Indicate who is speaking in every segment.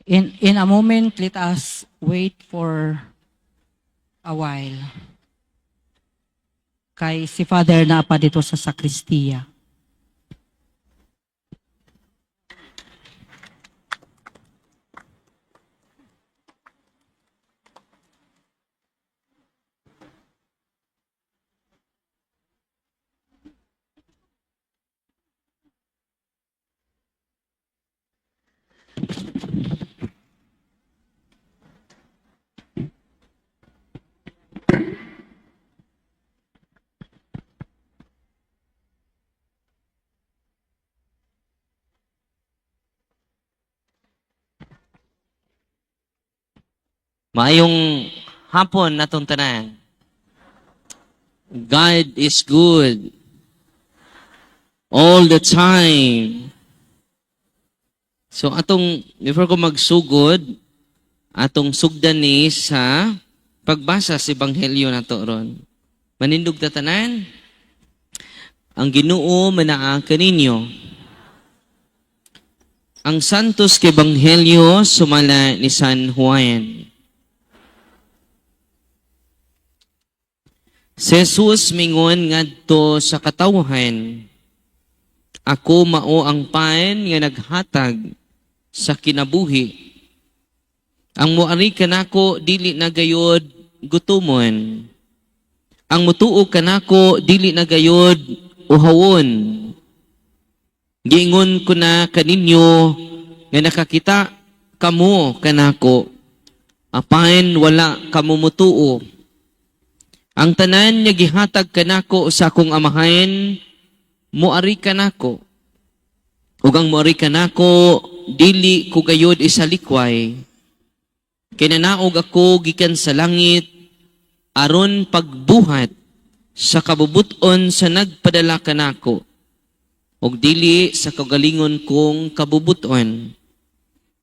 Speaker 1: In a moment, let us wait for a while. Kay si Father na pa dito sa sakristiya.
Speaker 2: Maayong hapon natong tanan. God is good all the time. So atong before ko magsugod, atong sugdan ni sa pagbasa sa ebanghelyo nato ron. Manindog ta tanan. Ang Ginoo manaa kaninyo. Ang Santos kay Ebanghelyo sumala ni San Juan. Si Jesus mingon ngadto sa katawhan, "Ako mao ang pan nga naghatag sa kinabuhi. Ang moari kanako dili na gayod gutumon. Ang mutuo kanako dili na gayod uhawon. Giingon ko na kaninyo nga nakakita kamo kanako, apan wala kamo mutuo. Ang tanan nga gihatag kanako sa akong Amahan moari kanako. Ug ang moari kanako dili ko gayod isalikway. Kay nanaog ako gikan sa langit aron pagbuhat sa kabubuton sa nagpadala kanako ug dili sa kagalingon kong kabubuton.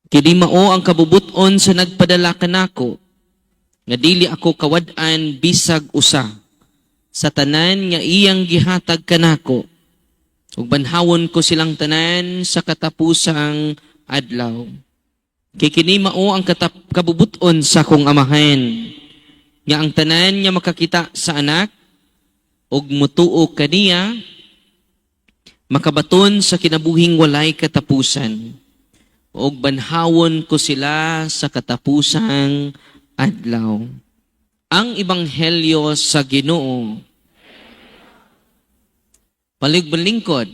Speaker 2: Kini mao ang kabubuton sa nagpadala kanako, nga dili ako kawad-an bisag usa sa tanan nga iyang gihatag kanako, ug banhawon ko silang tanan sa katapusang adlaw. Kay kini mao ang kabubuton sa akong Amahan, nga ang tanan nga makakita sa Anak ug mutuo kaniya makabaton sa kinabuhing walay katapusan, ug banhawon ko sila sa katapusang adlaw." Ang Ebanghelyo sa Ginoo. Paligbalingkod.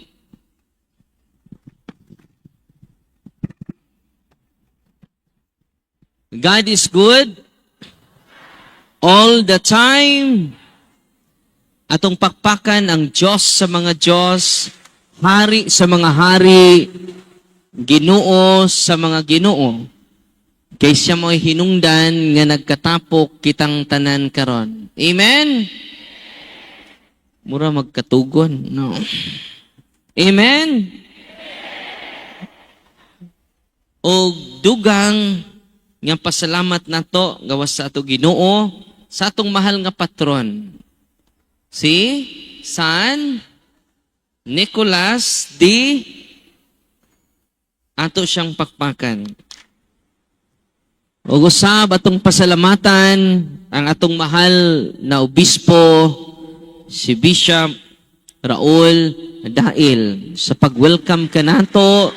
Speaker 2: God is good all the time. Atong pakpakan ang Diyos sa mga Diyos, Hari sa mga hari, Ginoo sa mga Ginoo. Kay siya mo'y hinungdan nga nagkatapok kitang tanan karon. Amen? Mura magkatugon, no? Amen? O dugang nga pasalamat nato gawas sa ato Ginoo, sa atong mahal nga patron, si San Nicolas de ato siyang pakpakan. O usab atong pasalamatan ang atong mahal na obispo, si Bishop Raul Dail, sa pag-welcome kanato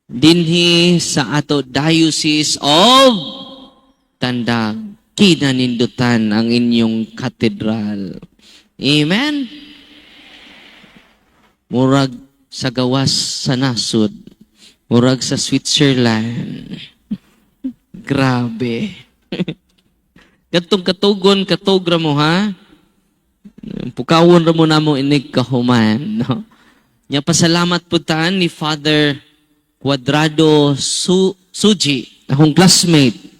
Speaker 2: dinhi sa ato Diocese of Tandag. Kinanindutan ang inyong katedral. Amen? Murag sa gawas sa nasod. Murag sa Switzerland. Grabe. Katong katugon, katugra mo ha? Pukawon ra mo namo inig kahuman. No? Nya pasalamat po taan ni Father Cuadrado Suji, akong classmate.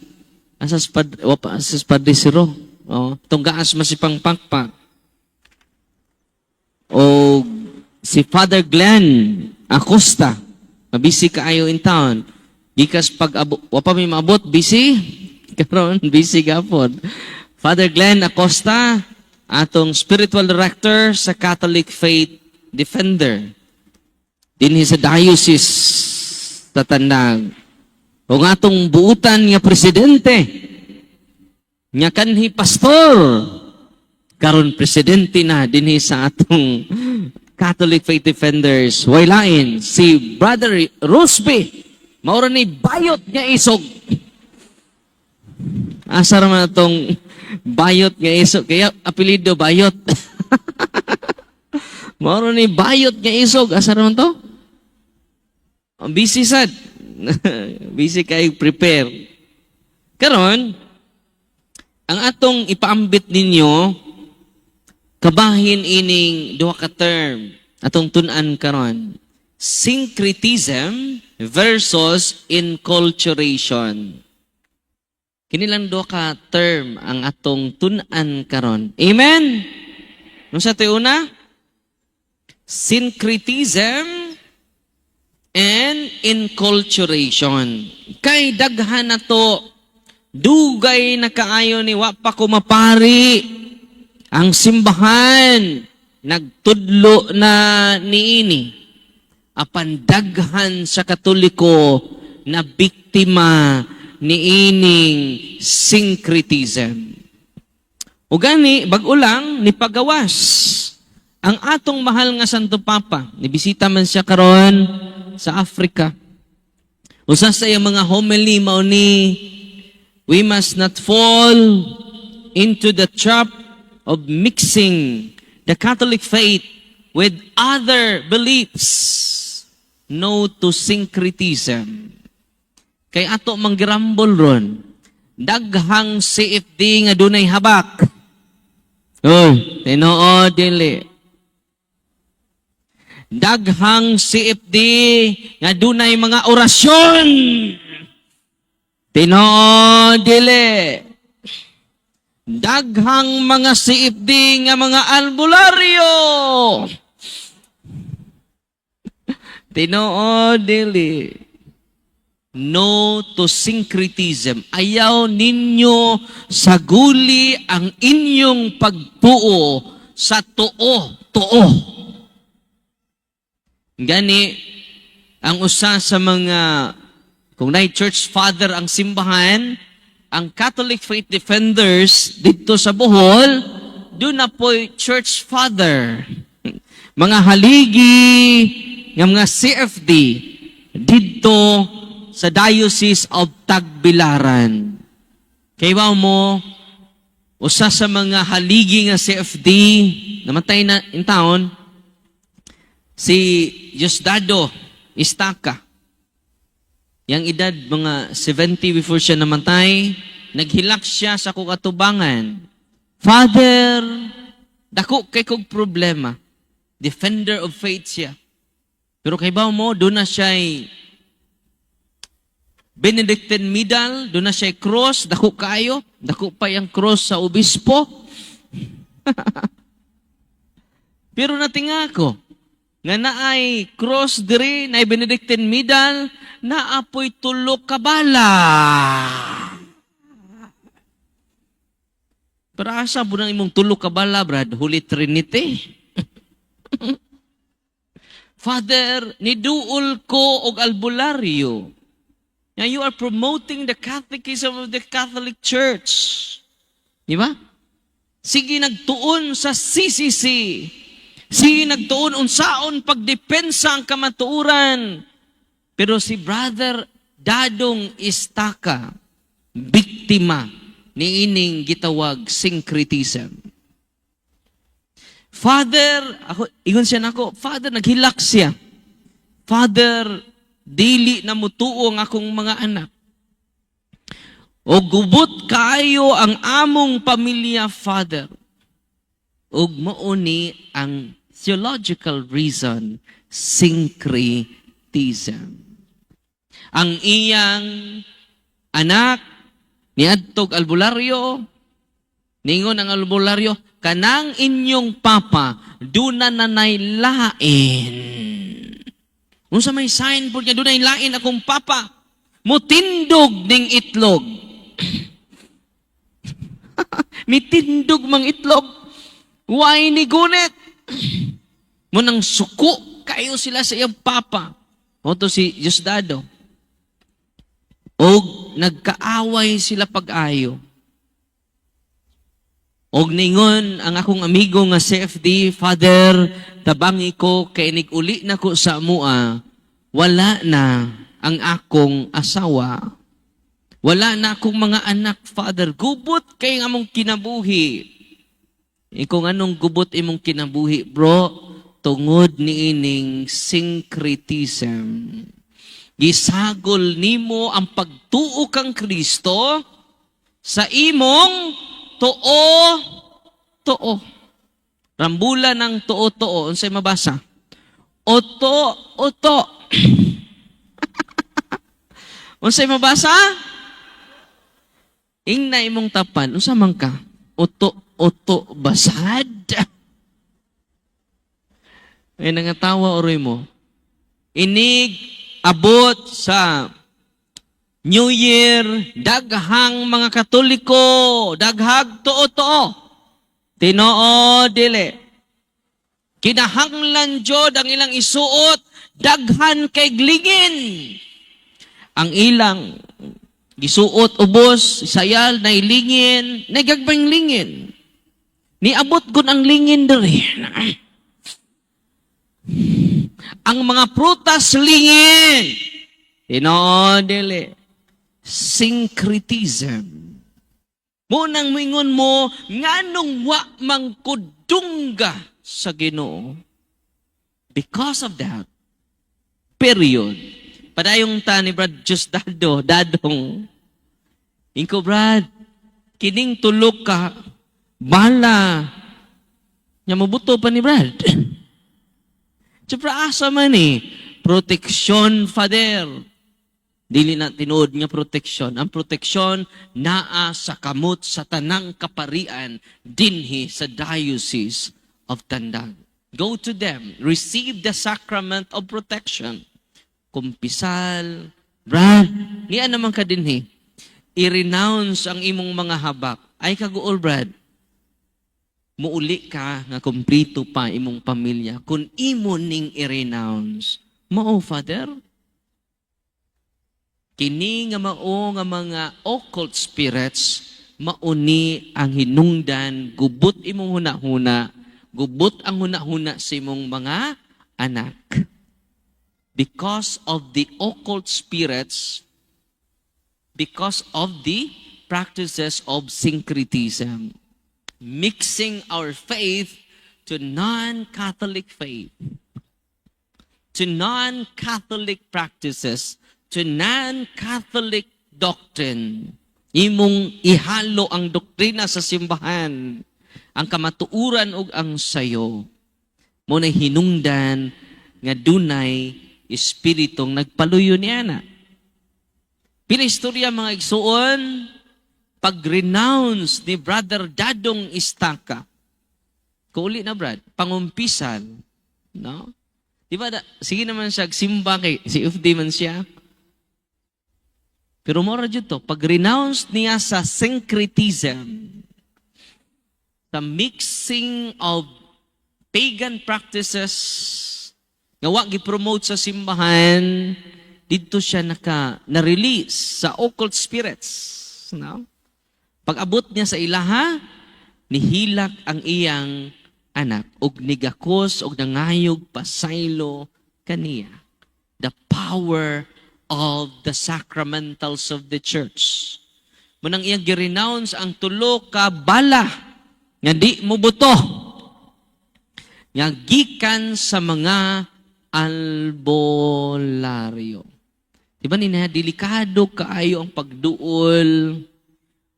Speaker 2: Asas wapa, asas Padre Siro. Oh, tunggaas masipang pakpak. O si Father Glenn Acosta, mabisi kaayo in town. Gikas pag abo, wapa may maabot, busy? Karon busy gapon. Father Glenn Acosta, atong spiritual director sa Catholic Faith Defender dinhi sa Diocese sa Tandag. O nga atong buutan nga presidente, nga kanhi pastor, karon presidente na dinhi sa atong Catholic Faith Defenders, way lain si Brother Rusby. Mao ra ni bayot nga isog. Asa ra man atong bayot nga isog? Kaya apelyido Bayot. Mao ra ni bayot nga isog. Asa ra man to? Ang busy sad. Busy kay prepare. Karon, ang atong ipaambit ninyo, kabahin ining duha ka term atong tun-an karon. Syncretism versus inculturation. Kini lang duha ka term ang atong tun-an karon. Amen. Unsa to'y una? Syncretism and inculturation. Kay daghan na to, dugay na kaayo ni, wa pa ko mapari. Ang simbahan nagtudlo na niini. Apan daghan sa Katoliko na biktima niining syncretism. O gani, bag-o lang, ni pagawas ang atong mahal nga Santo Papa, nibisita man siya karon sa Africa. Usa sa iyang mga homily mao ni, "We must not fall into the trap of mixing the Catholic faith with other beliefs. No to syncretism." Kay ato manggirambol ron, daghang CFD nga dunay habak. Uy, tinuod dili? Daghang CFD nga dunay mga orasyon. Tinuod dili? Daghang mga CFD nga mga albularyo. Tinuod dili? No to syncretism. Ayaw ninyo saguli ang inyong pagtuo sa tuo, tuo. Gani, ang usa sa mga, kung naay church father ang simbahan, ang Catholic Faith Defenders dito sa Bohol, duna po'y church father. Mga haligi nga mga CFD dito sa Diocese of Tagbilaran. Kay mo, usa sa mga haligi nga CFD, namatay na in taon, si Diosdado Istaka. Yang edad, mga 70 before siya namatay, naghilak siya sa akong atubangan. "Father, dako kay kog problema." Defender of faith siya. Pero kay mo, duna siya Benedictine medal, duna siya cross, dako kayo, dako pa yung cross sa obispo. Pero natinga ko, nga naay cross diri, naay Benedictine medal, naa poy tulo ka bala. Pero asa po nang imong tulo ka bala, Brad? Holy Trinity? "Father, niduol ko og albularyo." Now, you are promoting the catechism of the Catholic Church. Di ba? Sige nagtuon sa CCC. Sige nagtuon unsaon pagdepensa ang kamatuoran. Pero si Brother Dadong Istaka, biktima ni ining gitawag syncretism. "Father," ako, ingon siya nako, "Father," naghilak siya. "Father, dili na mutuo ang akong mga anak. O gubot kaayo ang among pamilya, Father." Ug mao ni ang theological reason, syncretism. Ang iyang anak niadtog albularyo, ningon ang albularyo, "Kanang inyong papa, duna na nay lain." Unsa may sign po niya, "Dunay lain akong papa"? Mutindog ning itlog. Mitindog mang itlog. Why ni gunit? Mao nang suko kayo sila sa iyang papa. Mao to si Diosdado. Og nagkaaway sila pag-ayo. Og ningon ang akong amigo nga CFD, "Father, tabangi ko kay uli na ko sa amua, wala na ang akong asawa. Wala na akong mga anak, Father. Gubot kay ang among kinabuhi." E kung anong gubot imong kinabuhi, bro, tungod niining syncretism. Gisagol nimo ang pagtuo kang Kristo sa imong tuo tuo. Rambula ng tuo-tuo, unsay mabasa? Oto, oto. Unsay mabasa? Ingna imong tapan, unsa man ka? Oto, oto, basad. Ay nangatawa oroy mo. Inig abot sa New Year, daghang mga Katoliko, daghag tuo-tuo. Tinoo dili. Kinahanglan jud ang ilang isuot, daghan kay lingin. Ang ilang gisuot ubos, sayal na lingin, nagagbayng lingin. Niabot gud ang lingin diri. Ang mga prutas lingin. Tinoo dili. Syncretism. Mao nang moingon mo, nganong wa man ko dungga sa Ginoo. Because of that, period. Padayong ta ni Brad Just Dado, Dadong. Inko, "Brad, kining tulok ka, bala." Nya mabuto pa ni Brad. Siyempre, asa man eh. "Protection, Father." Dili na tinuod nga protection. Ang protection naa sa kamot sa tanang kaparian dinhi sa Diocese of Tandag. Go to them. Receive the sacrament of protection. Kumpisal. "Brad, niya naman ka dinhi. I-renounce ang imong mga habak." Ay kaguol, Brad. Muuli ka nga kumplito pa imong pamilya kung imo ning i-renounce. Mao, Father. Kini nga mao nga mga occult spirits, mauni ang hinungdan, gubot imong hunahuna, gubot ang hunahuna sa imong mga anak. Because of the occult spirits, because of the practices of syncretism, mixing our faith to non-Catholic faith, to non-Catholic practices, to non-Catholic doctrine. Imong ihalo ang doktrina sa simbahan, ang kamatuuran ug ang sayo. Mao na hinungdan nga dunay espiritong nagpaluyo niya na. Pila istorya, mga igsuon, pag-renounce ni Brother Dadong Istaka. Kuuli na, Brad, pangumpisal. No? Di ba, da, sige naman siya, simba kay, CFD man siya. Pero mora jud to, pag-renounce niya sa syncretism, sa mixing of pagan practices, nga wa gi-promote sa simbahan, didto siya naka na-release sa occult spirits. No? Pag-abot niya sa ilaha, nihilak ang iyang anak og nigakos og nangayog pasaylo kaniya. The power of the sacramentals of the church. Mao nang iyang gi-renounce ang tulo ka bala nga di mo buto nga gikan sa mga albularyo. Di ba nina, delikado kaayo ang pagduol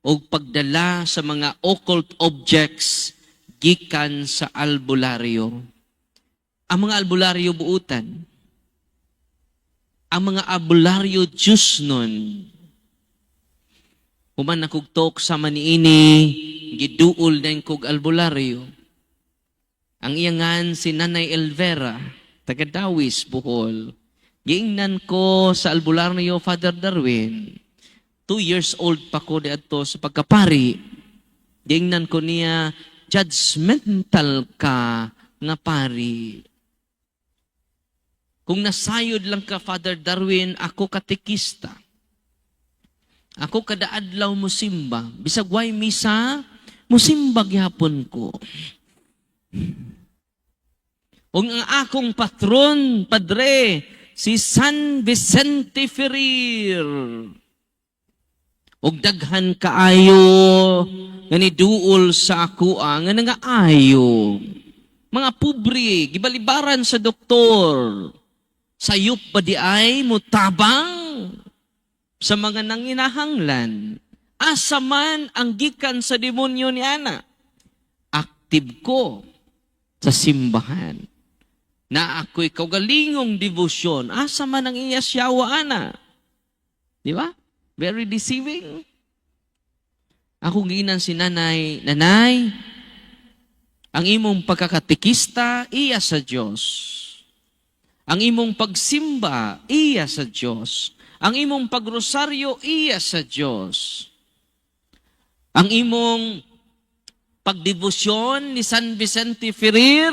Speaker 2: o pagdala sa mga occult objects gikan sa albularyo. Ang mga albularyo buutan. Ang mga albularyo Diyos nun. Human na kog talk sa maniini, giduol din kog albularyo. Ang iyangan si Nanay Elvera, taga Dawis, Bohol. Giingnan ko sa albularyo, Father Darwin. 2 years old pa ko diadto sa pagkapari. Giingnan ko niya, "Judgmental ka nga pari. Kung nasayod lang ka, Father Darwin, ako katekista." Ako kada adlaw mo simba, bisag way misa, musimba gihapon ko. Ug ang akong patron, padre, si San Vicente Ferrer. Og daghan kaayo nga niduol sa akoa nga nangaayo. Mga pobre, gibalibaran sa doktor. Sayop ba diay mutabang sa mga nanginahanglan? Asa man ang gikan sa demonyo ni ana? Active ko sa simbahan. Na ako'y kaugalingong debosyon. Asa man ang iya siyawa ana? Di ba? Very deceiving. Ako giingnan si nanay, "Nanay, ang imong pagkakatekista, iya sa Diyos. Ang imong pagsimba, iya sa Diyos. Ang imong pagrosaryo, iya sa Diyos. Ang imong pagdebosyon ni San Vicente Ferrer,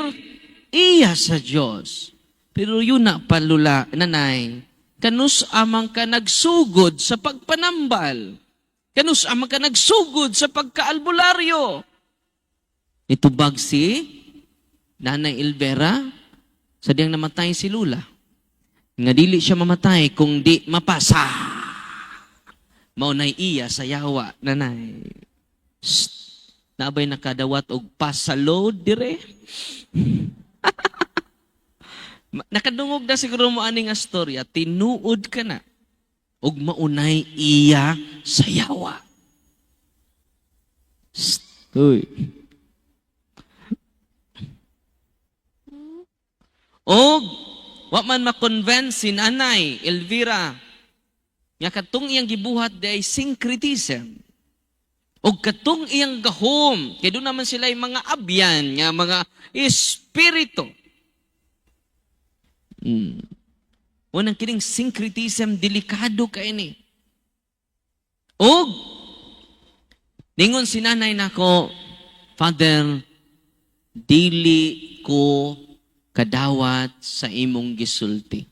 Speaker 2: iya sa Diyos. Pero yun na palula, nanay, kanus amang ka nagsugod sa pagpanambal? Kanus amang ka nagsugod sa pagkaalbularyo?" Nitubag si Nanay Elvera sa diyang namatay si Lula. Nga dili siya mamatay kung di mapasa. Mao nay iya sa yawa, nanay. Shh. Naa bay nakadawat og pasalod dire? Nakadungog na siguro mo ani nga storya, tinuod ka na. Og maunay iya sa yawa. Shh. Uy. Og wa man ma-convince si Nanay Elvira nga katong iyang gibuhat di ay syncretism. Og katong iyang gahom, kay doon naman sila yung mga abyan, nga mga espiritu. Unang kining syncretism, delikado kay ni. Og ningon si nanay nako, "Father, dili ko kadawat sa imong gisulti.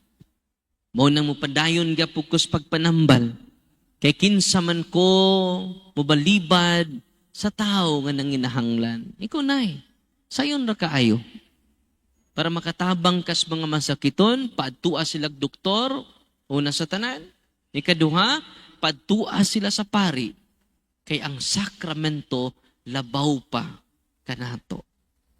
Speaker 2: Mao nang mupadayon gapud ko's pagpanambal. Kay kinsa man ko mobalibad sa tao nga nanginahanglan." Ikaw, nay, sayon ra kaayo. Para makatabang kas mga masakiton, paadtua sila doktor, una sa tanan. Ikaduha, padtua sila sa pari. Kay ang sakramento labaw pa kanato.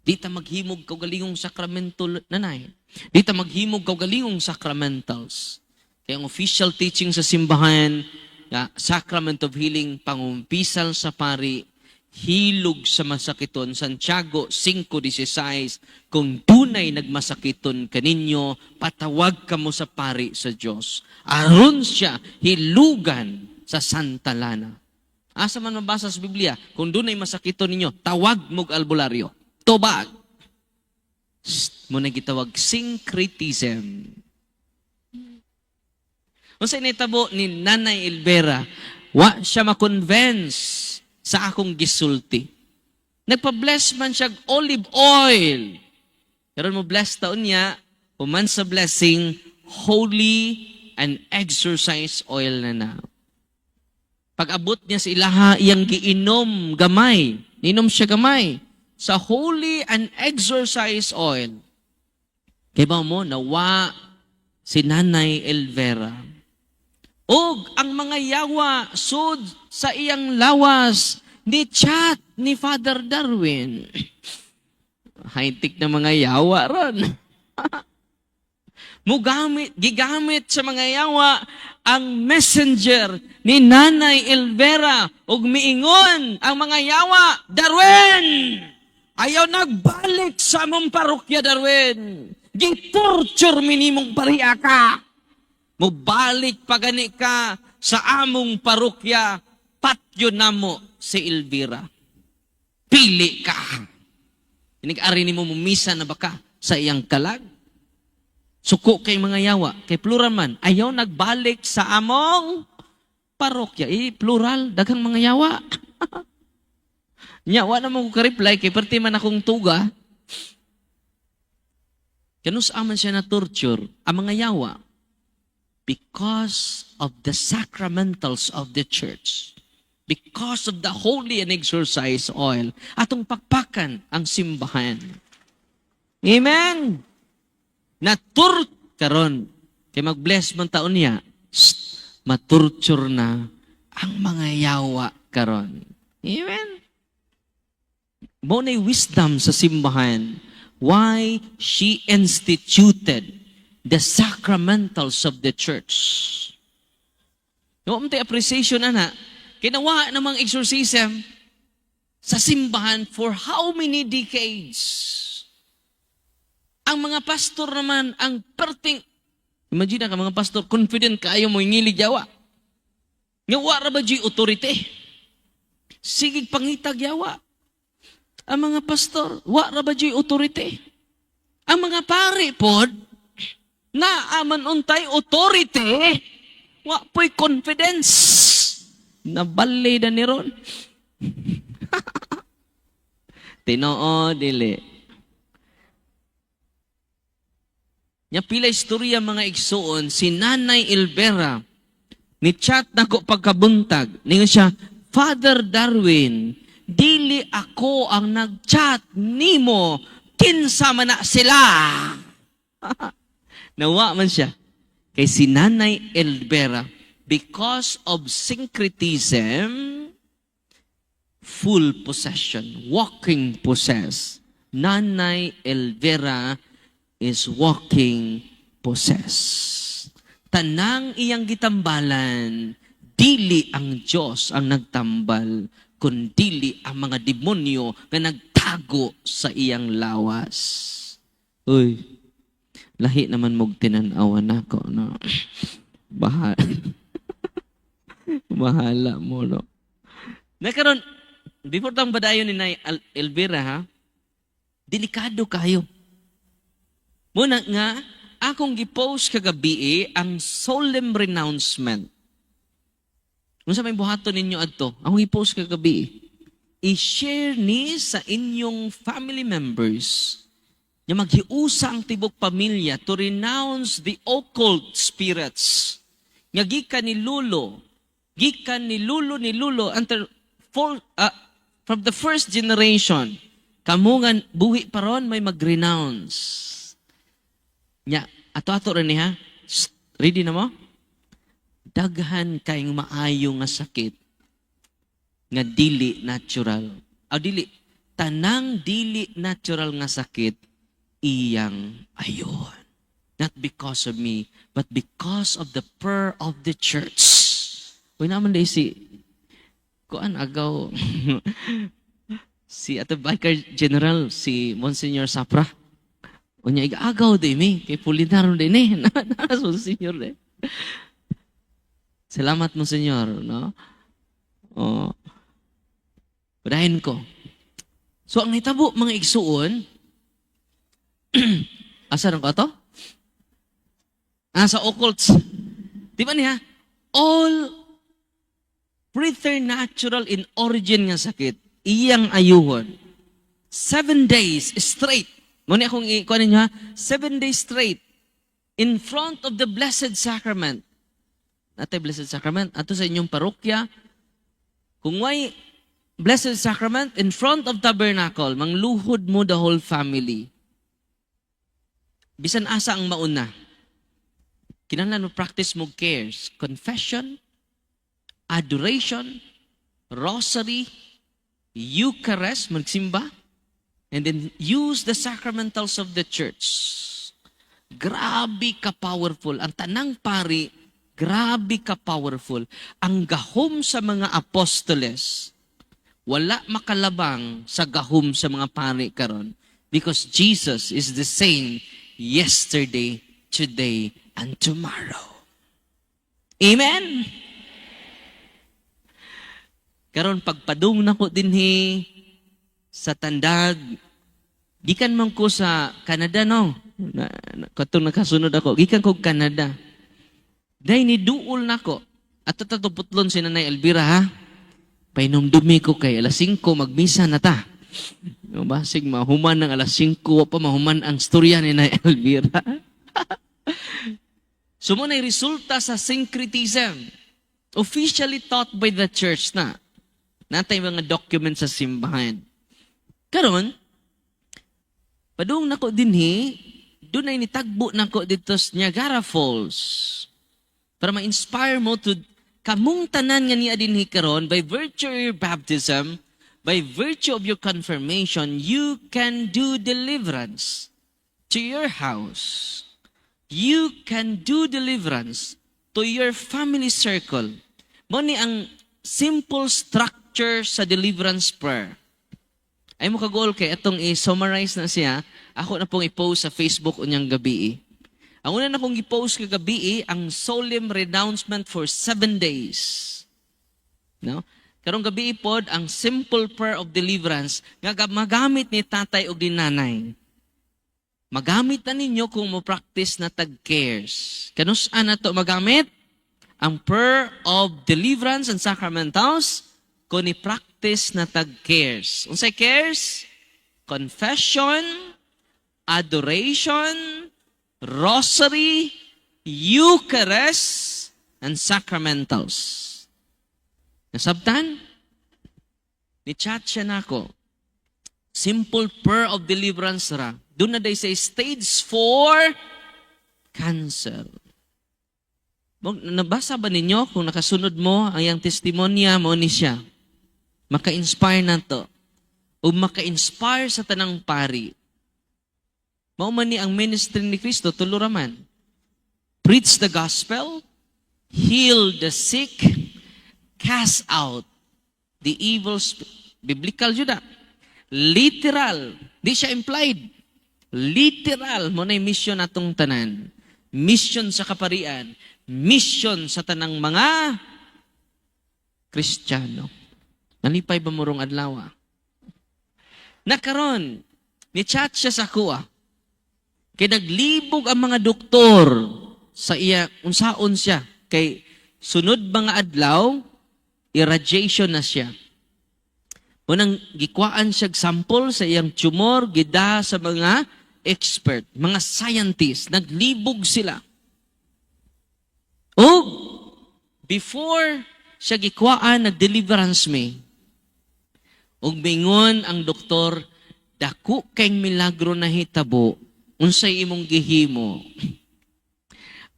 Speaker 2: Di ta maghimog kaugalingong sakramento, nanay. Di ta maghimog kaugalingong sacramentals. Kaya ang official teaching sa simbahan, nga sacrament of healing, pangumpisal sa pari, hilog sa masakiton. Santiago 5:16, kung dunay nagmasakiton kaninyo, patawag kamo sa pari sa Dios. Aron siya hilugan sa Santa Lana. Asa man mabasa sa Biblia, kung dunay masakiton ninyo, tawag mog albularyo. Tubag. Shh, mao na gitawag syncretism. Unsa nitabo ni Nanay Elvera, wa siya ma-convince sa akong gisulti. Nagpa-bless man siya og olive oil. Pero mo bless taon niya, human sa blessing, holy and exorcise oil na na. Pag-abot niya sa ilaha, iyang giinom gamay. Ninom siya gamay sa holy and exorcise oil. Kay ba mo, nawa si Nanay Elvera. Og ang mga yawa sud sa iyang lawas ni chat ni Father Darwin. High-tech na mga yawa ron. Mugamit, gigamit sa mga yawa ang messenger ni Nanay Elvera ug miingon ang mga yawa, "Darwin! Ayaw nagbalik sa among parokya, Darwin. Gitorture mi nimong pariha ka. Mubalik pa gani ka sa among parokya, patyon namo si Elvira. Pili ka. Inig-ari nimo mumisa na baka sa iyang kalag?" Suko kay mga yawa, kay plural man, ayaw nagbalik sa among parokya. Eh, plural, daghang mga yawa. Nya, wa na mo ko ka-reply, kay perti man akong tuga. Kanus aman siya na torture, ang mga yawa. Because of the sacramentals of the church. Because of the holy and exorcised oil. Atong pakpakan ang simbahan. Amen! Natur karon kay mag-bless man taon niya, shh, maturture na ang mga yawa karon. Amen. Mao na wisdom sa simbahan why she instituted the sacramentals of the church. No, appreciation ana, kinawa namang exorcism sa simbahan for how many decades? Ang mga pastor naman, ang perting, imagine ka mga pastor, confident kaayo mo ngilig yawa. Nga wa ra ba juy authority? Sige pangitag yawa. Ang mga pastor, wa ra ba juy authority? Ang mga pari pod, naa man untay authority, wa po'y confidence. Nabali na ni ron. Tinoo, dili. Nya pila istorya, mga igsuon, si Nanay Elvera, ni chat nako pagkabuntag. Ningon siya, "Father Darwin, dili ako ang nag-chat nimo, kinsa man na sila?" Nawa man siya. Kay si Nanay Elvera, because of syncretism, full possession, walking possessed. Nanay Elvera is walking possessed. Tanang iyang gitambalan, dili ang Diyos ang nagtambal, kundili ang mga demonyo nga nagtago sa iyang lawas. Uy, lahi naman mog tinan-awan nako, no? Bahala. Bahala mo, no? Nakaron, before tang badayon ni Nay Elvira, ha? Delikado kayo. Muna nga, akong gipost kagabi ang solemn renouncement. Kung sa may buhaton ninyo adto, akong gipost kagabi, i-share ni sa inyong family members nga maghiusa ang tibok pamilya to renounce the occult spirits nga gikan ni lulo until for, from the first generation. Kamo nga buhi pa ron, may mag-renounce nya ato-ato rin ni ha. Shh, ready na mo? Daghan kayong maayo nga sakit nga dili natural. Aw, dili tanang dili natural nga sakit iyang ayon. Not because of me, but because of the prayer of the church. Uy naman di si kuan agaw si ato Vicar General, si Monsignor Sapra. Unya igaagaw di mi kay Pulinar din eh. Na Monsignor de. Salamat, Monsignor, no? Oh. Padahin ko. So ang nahitabo, mga igsuon, asa ko ato? Ah, sa occults. Di ba niya? All preternatural in origin nga sakit, iyang ayuhon. 7 days straight. Muna akong ikuha ninyo ha? 7 days straight. In front of the Blessed Sacrament. Natay Blessed Sacrament. Ato sa inyong parokya. Kung way Blessed Sacrament, in front of tabernacle, mangluhod mo the whole family. Bisan asa ang mauna. Kinahanglan mo practice mo cares. Confession, adoration, rosary, Eucharist, magsimba, and then use the sacramentals of the church. Grabe ka powerful. Ang tanang pari, grabe ka powerful. Ang gahom sa mga apostoles, wala makalabang sa gahom sa mga pari karon because Jesus is the same yesterday, today, and tomorrow. Amen? Karon pagpadung nako dinhi sa Tandag, gikan man ko sa Canada, no. Na, katong nakasunod ako, gikan ko Canada. Day ni duol nako. Ato tato putlon si Nanay Elvira ha. Painumdumi ko kay alas 5 magmisa na ta. No, basig mahuman ng alas 5, wa pa mahuman ang storya ni Nay Elvira. So mao na'y resulta sa syncretism. Officially taught by the church na. Naa tay mga documents sa simbahan. Karon, padung nako dinhi, dunay nitagbo nako dito sa Niagara Falls. Para ma-inspire mo to kamong tanan nga niya dinhi karon, by virtue of your baptism, by virtue of your confirmation, you can do deliverance to your house. You can do deliverance to your family circle. Mao ni ang simple structure sa deliverance prayer. Ay mo kaguol kay atong i-summarize na siya. Ako na pong i-post sa Facebook unyang gabi. Ang una na kong i-post kagabi, ang solemn renouncement for 7 days. No? Karong gabi pod ang simple prayer of deliverance nga magamit ni tatay ug ni nanay. Magamit na ninyo kung mo practice na tag cares. Kanus-an na to magamit? Ang prayer of deliverance and sacramentals kung ni practice na tag cares. Unsay cares? Confession, adoration, rosary, Eucharist, and sacramentals. Nasabtan? Ni-chat siya nako. Simple prayer of deliverance ra. Duna day sa stage 4 cancer. Nabasa ba ninyo kung nakasunod mo ang iyang testimonya mo ni siya? Maka-inspire na to. O maka-inspire sa tanang pari. Mao man ni ang ministry ni Kristo, tulo ra man. Preach the gospel, heal the sick, cast out the evil Biblical jud na. Literal. Di siya implied. Literal mao na mission atong tanan. Mission sa kaparian. Mission sa tanang mga Kristiyano. Nalipay ba mo rong adlaw? Nakaron, ni-chat siya sa kuha. Kay naglibog ang mga doktor sa iya, unsaon siya. Kay sunod mga adlaw, irradiation na siya. Unang gikwaan siya sample sa iyang tumor, gida sa mga expert, mga scientist, naglibog sila. O before siya gikwaan, nag-deliverance me. Ug mingon ang doktor, "Dako kay milagro na hitabo, unsay imong gihimo?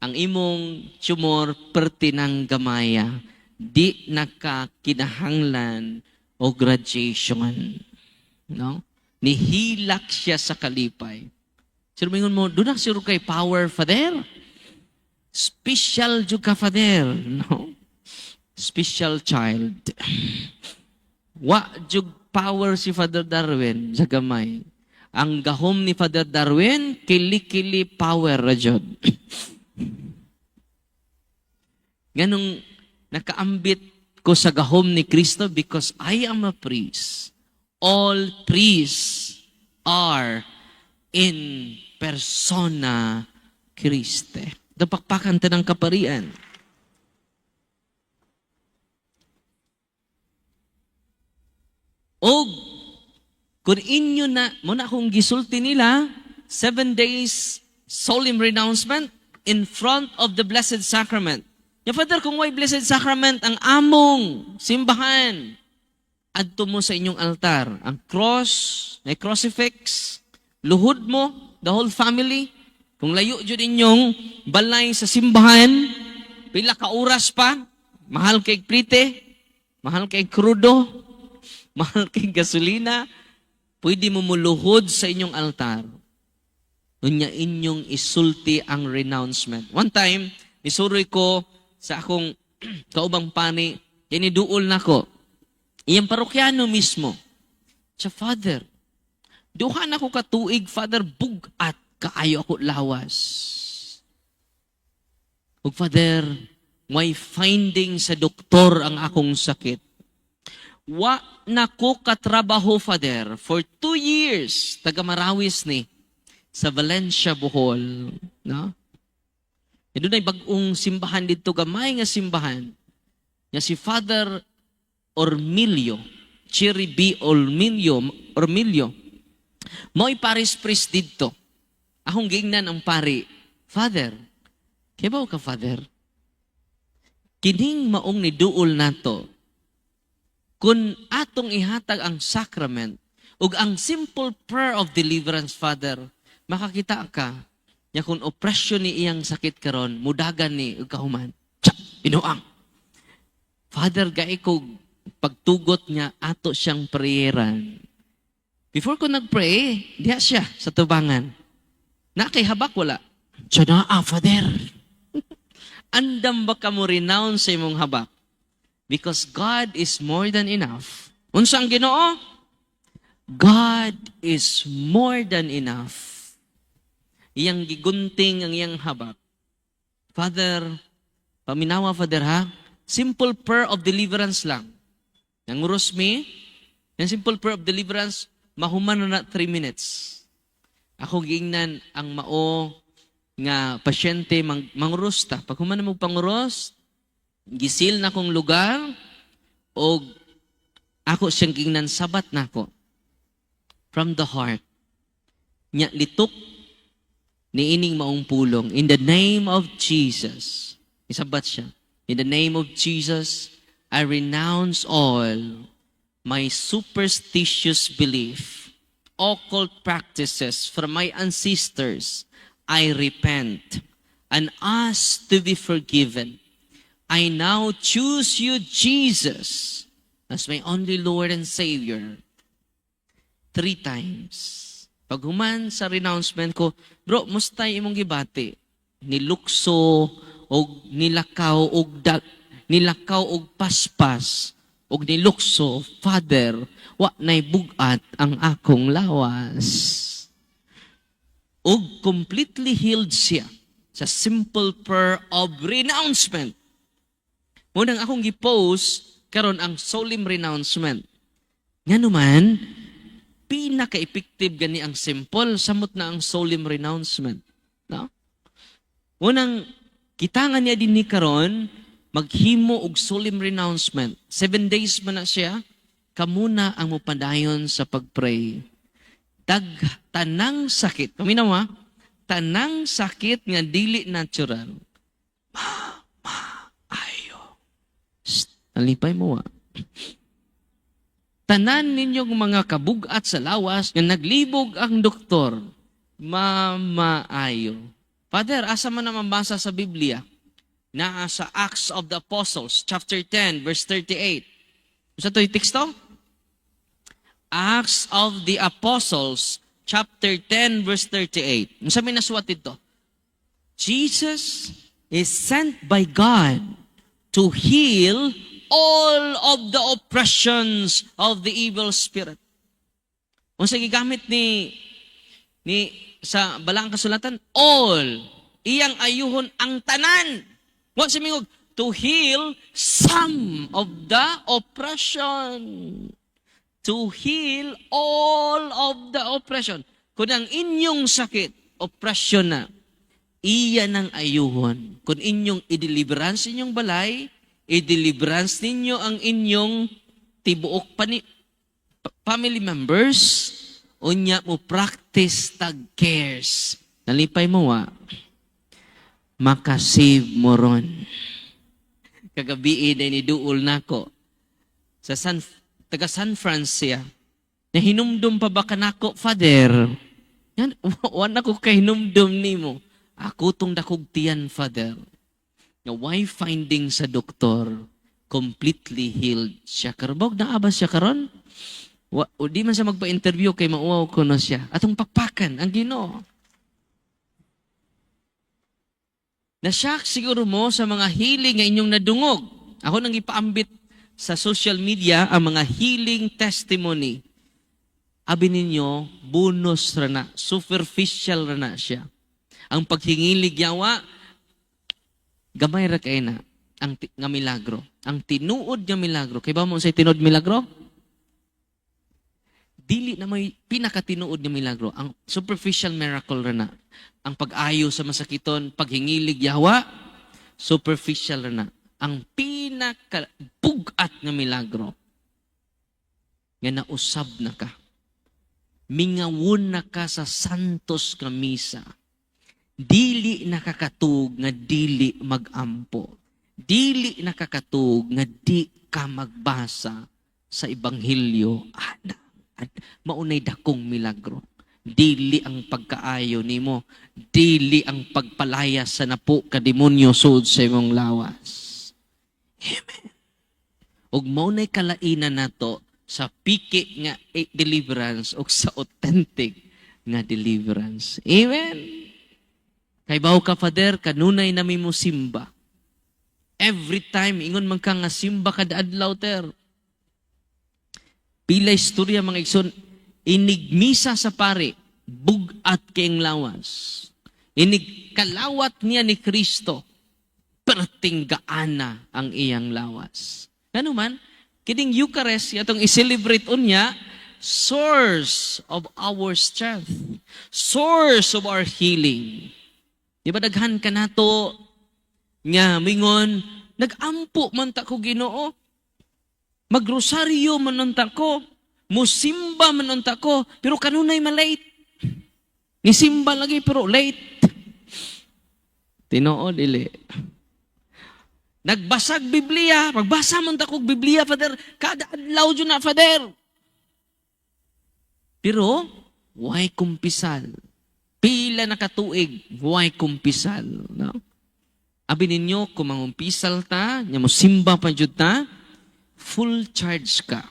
Speaker 2: Ang imong tumor perti ng gamaya, di nakakinahanglan og radiation." No? Nihilak siya sa kalipay. Sir, mingon mo, duna siguro kay power, Father. Special jud ka, Father. No? Special child. Wa jud power si Father Darwin sa gamay. Ang gahom ni Father Darwin, kili-kili power ra jud. Ganong nakaambit ko sa gahom ni Kristo because I am a priest. All priests are in persona Christi. Dapakpakan ta ng kaparian. Og kung inyo na, mao na akong gisulti nila, 7 days solemn renouncement in front of the Blessed Sacrament. Ya Father, kung way Blessed Sacrament ang among simbahan, adto mo sa inyong altar. Ang cross, may crucifix, luhod mo, the whole family. Kung layo jud inyong balay sa simbahan, pila ka oras pa, mahal kay plite, mahal kay krudo, mahal kay gasolina, pwede mo muluhod sa inyong altar. Unya inyong isulti ang renouncement. One time, nisuroy ko sa akong kaubang pani, kiniduol nako. Iyang parokyano mismo. Siya, "Father, duha na ko katuig, Father, bugat kaayo ako lawas. Ug Father, may finding sa doktor ang akong sakit. Wa na ko katrabaho, Father, for 2 years," taga Marawis ni, sa Valencia, Bohol. No? E dunay bag-ong simbahan dito, gamay nga simbahan. Nga si Father Ormilio, Cherry B. Ormilio, Ormilio. Mo'y parish priest dito. Akong giingnan ang pari, "Father, Kibaw ka, Father, kining maong niduol nato, kung atong ihatag ang sacrament ug ang simple prayer of deliverance, Father, makakita ka nya kung oppression ni iyang sakit karon, mudagan ni ug kahuman. Tsa, binuang. Father, gai ko pagtugot niya ato siyang prayeran. Before ko nag-pray, diha siya sa tubangan. Na kay habak, wala. Siya na, ah, Father. Andam ba ka mo renounce sa imong habak? Because God is more than enough. Unsa ang Ginoo? God is more than enough. Iyang gigunting ang iyang habak. Father, paminawa, Father, ha? Simple prayer of deliverance lang. Nanguros mi, yung simple prayer of deliverance, mahuman na na 3 minutes. Ako giingnan ang mao nga pasyente manguros ta. Pag human na mo panguros, gisil na kong lugar, o ako siyang giingnan, sabat nako. From the heart. Nya litok niining maong pulong. "In the name of Jesus." Isabat siya. "In the name of Jesus, I renounce all my superstitious belief, occult practices from my ancestors. I repent and ask to be forgiven. I now choose you, Jesus, as my only Lord and Savior." Three times. Paghuman sa renouncement ko, "Bro, mustay imong gibati?" Nilukso og nilakaw og nilakaw og paspas og nilukso, "Father, wa nay bugat ang akong lawas." Og completely healed siya sa simple prayer of renouncement. Munang akong gipost karon ang solemn renouncement. Nga naman, pinaka-effective gani ang simple, samot na ang solemn renouncement. No? Unang, kita nga niya din ni karon, maghimo og solemn renouncement. 7 days man na siya, kamuna ang mupadayon sa pagpray. Dag, tanang sakit, paminaw ha, tanang sakit nga dili natural, ma, ma, ayo. Shh, nalipay mo ha. Tanan ninyong mga kabugat sa lawas nga naglibog ang doktor, mamaayo. Father, asa man naman basa sa Biblia? Naa sa Acts of the Apostles, chapter 10, verse 38. Sa ito'y teksto? Acts of the Apostles, chapter 10, verse 38. Unsa may nasuwat dito? Jesus is sent by God to heal all of the oppressions of the evil spirit. Unsa gigamit ni sa Balaang Kasulatan? All. Iyang ayuhon ang tanan. Wa siya mingog to heal some of the oppression. To heal all of the oppression. Kung ang inyong sakit, oppression na, iya nang ayuhon. Kung inyong i-deliverance inyong balay, i-deliverance ninyo ang inyong tibuok family members, unya mo practice tag cares. Nalipay mo wa, makasave mo ron. Kagabi na ni duol nako sa taga San Francia. Nahinumdum pa ba kanako, Father? Yan, wa na ko kahinumdum nimo. Ako tong dakog tiyan, Father. Nga why finding sa doktor, completely healed siya. Karbog, naa ba siya karon? Wa, o di man siya magpa-interview kay mauwaw ko na siya. Atong pakpakan, ang Ginoo. Na-shock siguro mo sa mga healing nga inyong nadungog. Ako nang ipaambit sa social media ang mga healing testimony. Abi ninyo, bonus ra na, superficial ra na siya. Ang paghingilig yawa, gamay ra kay na ang nga milagro. Ang tinuod nga milagro. Kay ba mo sa tinuod milagro? Dili na may pinakatinuod nga milagro. Ang superficial miracle ra na. Ang pag-ayo sa masakiton, paghingilig yawa, superficial ra na. Ang pinaka bugat nga milagro nga nausab na ka. Mingawon na ka sa santos nga misa. Dili nakakatug nga dili magampo. Dili nakakatug nga di ka magbasa sa Ebanghelyo. Ana, at maunay dakong milagro. Dili ang pagkaayo nimo, dili ang pagpalaya sa napo ka demonyo sud sa imong lawas. Amen. Ug mao nay kalainan nato sa piki nga deliverance ug sa authentic nga deliverance. Amen. Kay bawo ka, Father, kanunay nami mo simba. Every time, ingon man ka nga simba kada adlaw, ter. Pila istorya, mga igsoon, inigmisa sa pari, bugat kayong lawas. Inig kalawat niya ni Kristo, pertinggaana ang iyang lawas. Ano man, kining Eucharist, atong i-celebrate unya, source of our strength, source of our healing. Di ba daghan ka nato nga mingon, "Nagampo man ta ko Ginoo. Magrosaryo man unta ko, musimba man unta ko, pero kanunay malate. Nisimba lagi pero late." Tinuod dili? Nagbasag Biblia, magbasa man ta kog Biblia, Father, kada adlaw jud na, Father. Pero why kumpisal? Pila na katuig, why kumpisal, no? Abi ninyo, kung mangumpisal ta, nya mo simba pa jud ta, full charge ka.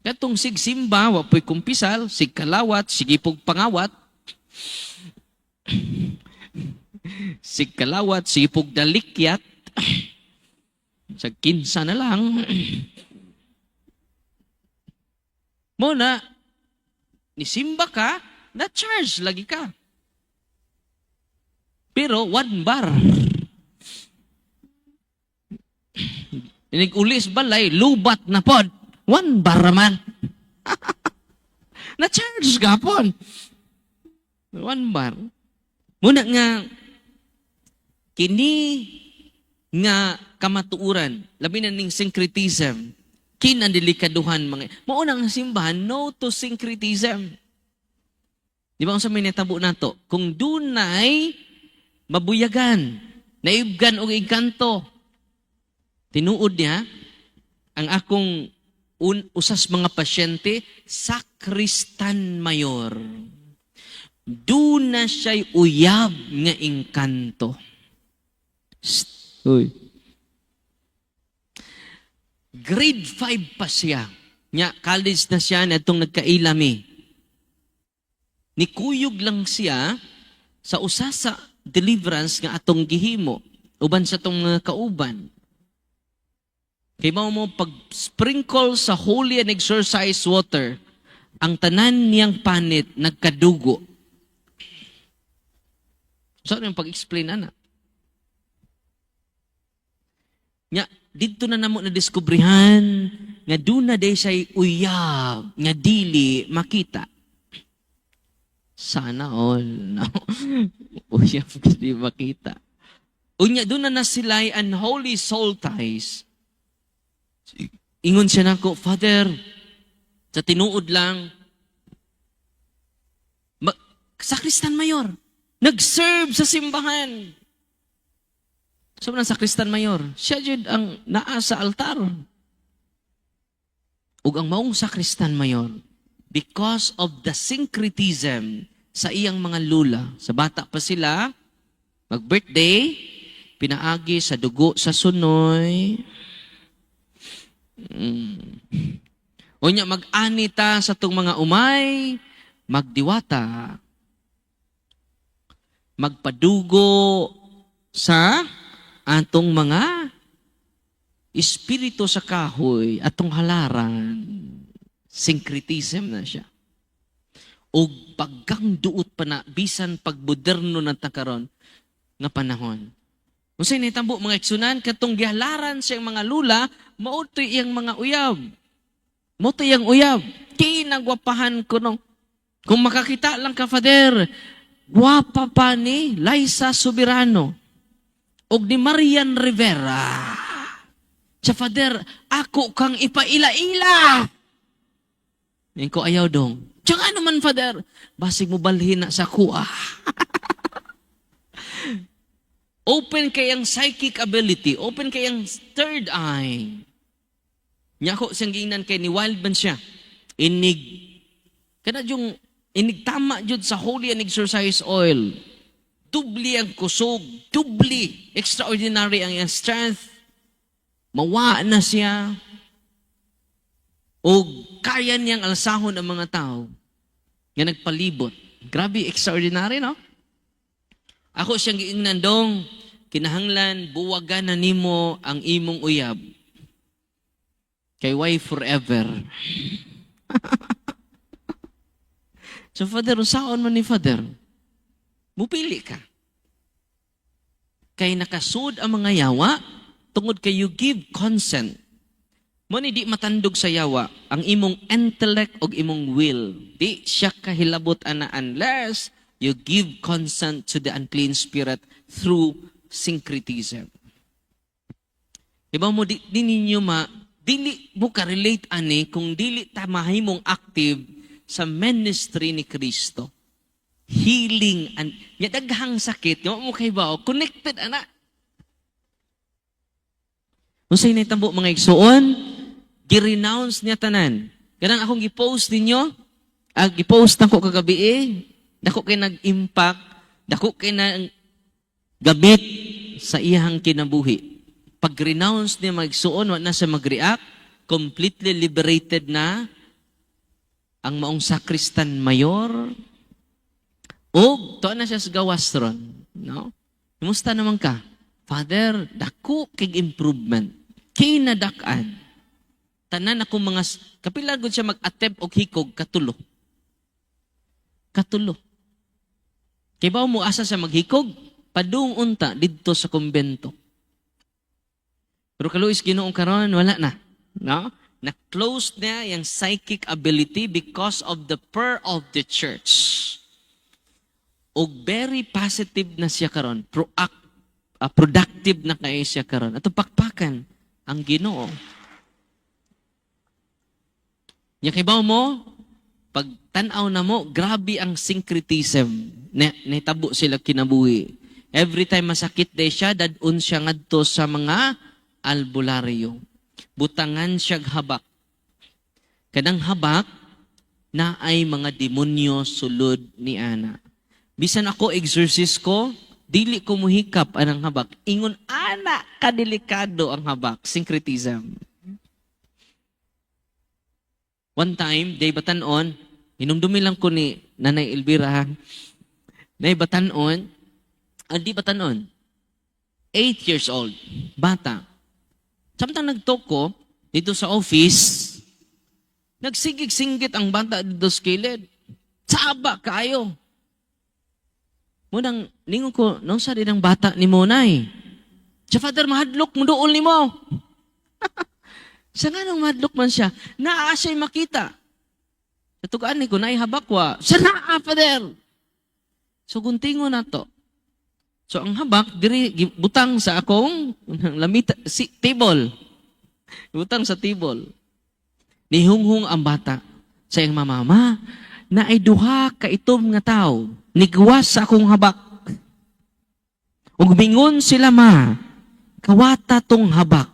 Speaker 2: Katong sig simba, wa po'y kumpisal, sig kalawat, sige pog pangawat, sig kalawat, sige pog dalikyat, sa kinsa na lang. Muna, nisimba ka, na-charge lagi ka. Pero one bar. Inig ulis balay, lubat na pod. One bar man. Na-charge ka pon. One bar. Muna nga, kini nga kamatuuran, labi na ning syncretism, kin ang delikaduhan mga, mao na ang simbahan, no to syncretism. Di ba ang sa may natabo nato? Kung dunay mabuyagan, naibgan og engkanto, tinuod niya, ang akong usas mga pasyente, sakristan mayor. Duna siya'y uyab nga engkanto. Shh. Uy. Grade 5 pa siya. Nya, college na siya na itong nagkailami. Nikuyog lang siya sa usa sa deliverance nga atong gihimo uban sa atong mga kauban. Kay mao mo pag sprinkle sa holy and exorcised water, ang tanan niyang panit nagkadugo. So ano yung pag-explain ana? Nya, dito na namo na diskubrihan nga duna day siya'y uyab nga dili makita. Sana all. No? Uyab nga di makita. Unya, doon na na sila'y unholy soul ties. Ingon siya nako, "Father, sa tinuod lang, sakristan mayor, nag-serve sa simbahan." So, ng sakristan mayor, siya jud ang naa sa altar. Ug ang maong sakristan mayor, because of the syncretism sa iyang mga lula, sa bata pa sila, mag-birthday, pinaagi sa dugo sa sunoy. Unya mag-ani ta sa tong mga umay, magdiwata. Magpadugo sa atong mga espiritu sa kahoy, atong halaran. Syncretism na siya. Og pagkang duot pa na, bisan pagmoderno na ta karon nga panahon. Unsay nahitabo, mga igsunan, katong gihalaran siyang mga lula, mao to'y iyang mga uyab. Mao to'y iyang uyab. Kinagwapahan ko no. Kung makakita lang ka, Father, gwapa pa ni Liza Soberano og ni Marian Rivera. Siya, "Father, ako kang ipaila-ila." Ngayon ko, "Ayaw dong." "Tsaka ano man, Father?" "Basig mo balhin na sa kuha." Open kay ang psychic ability, open kay ang third eye. Nya ako siyang giingnan kay ni wild man siya. Inig kana yung inig tama jud sa holy and exorcise oil. Dubli ang kusog, dubli, extraordinary ang iyang strength. Mawa na siya. O kaya niyang alsahon ang mga tao nga nagpalibot. Grabe, extraordinary, no? Ako siyang giingnan, "Dong, kinahanglan buwagan na nimo ang imong uyab. Kay why forever?" So, Father, unsaon man ni, Father? Mupili ka. Kay nakasud ang mga yawa, tungod kay you give consent. Mo ni di matandog sa yawa ang imong intellect o imong will. Di siya kahilabot ana unless you give consent to the unclean spirit through syncretism. Iba mo di ninyo ma dili mo ka-relate ani kung dili ta mahimong active sa ministry ni Kristo. Healing and nya daghang sakit, wa mo kay connected ana. Unsay nahitabo, mga igsuon? Gi-renounce niya tanan. Kanang akong gi-post ninyo, ag gi-post nako kagabi eh, dako kay nag-impact, dako kay na gabit sa iyang kinabuhi. Pag-renounce niya, mga igsuon, wa na siya mag-react, completely liberated na ang maong sakristan mayor. Og tuwa na siya sa gawas ron, no? "Kumusta naman ka?" "Father, dako kig improvement. Kinadak-an. Tanan ako mga," kapila gud siya mag-attempt og hikog, katulo. Katulo. Kay ba mo asa siya maghikog? Padung unta didto sa kumbento. Pero kaluoy sa Ginoo karon wala na. No? Na-close niya yung psychic ability because of the prayer of the church. Og very positive na siya karon, productive na kayo siya karon. Ato pakpakan ang Ginoo. Nya kibaw mo, pag tan-aw na mo, grabe ang syncretism na nahitabo sila kinabuhi. Every time masakit day siya, dadun siya ngadto sa mga albularyo. Butangan siya habak. Kanang habak, na ay mga demonyo sulod ni ana. Bisan ako exorcist ko, dili ko muhikap anang habak. Ingon ana kadelikado ang habak, syncretism. One time, day batanon, hinumdumi lang ko ni Nanay Elvira, ha. Nay batanon, andi batanon, 8 years old, bata. Samtang nagtalk ko, dito sa office, nagsigig-singgit ang bata dito sa kilid. Saba kaayo. Munang, ningon ko, "Nung sa din ang bata ni Monay?" "Siya, Father, mahadlok, muduol ni mo." Sa nga nung mahadlok man siya, naa siya'y makita. Sa tugaan ni ko, naihabak wa. "Sa naa, Father." So, guntingo na to. So, ang habak, diri, butang sa akong lamita, si, table. Butang sa table. Nihunghong ang bata sa iyang mama, "Ma, na ay duha ka itom nga tao, nigwas sa akong habak. Ug mingon sila, ma, kawata tong habak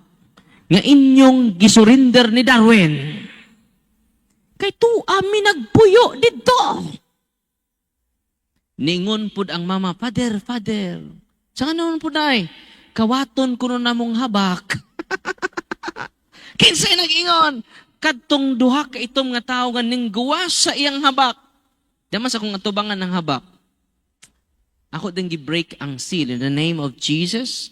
Speaker 2: nga inyong gisurrender ni Darwin. Kay tuwa mi nagpuyo didto." Ningon pud ang mama, "Father, Father." "Sa ano pud ay?" "Kawaton kuno namong habak." Kinsay nag-ingon? Kadtong duha ka itom nga tawo nga ningguwas sa iyang habak. Diyan sa akong atubangan ng habak. Ako din gi-break ang seal in the name of Jesus.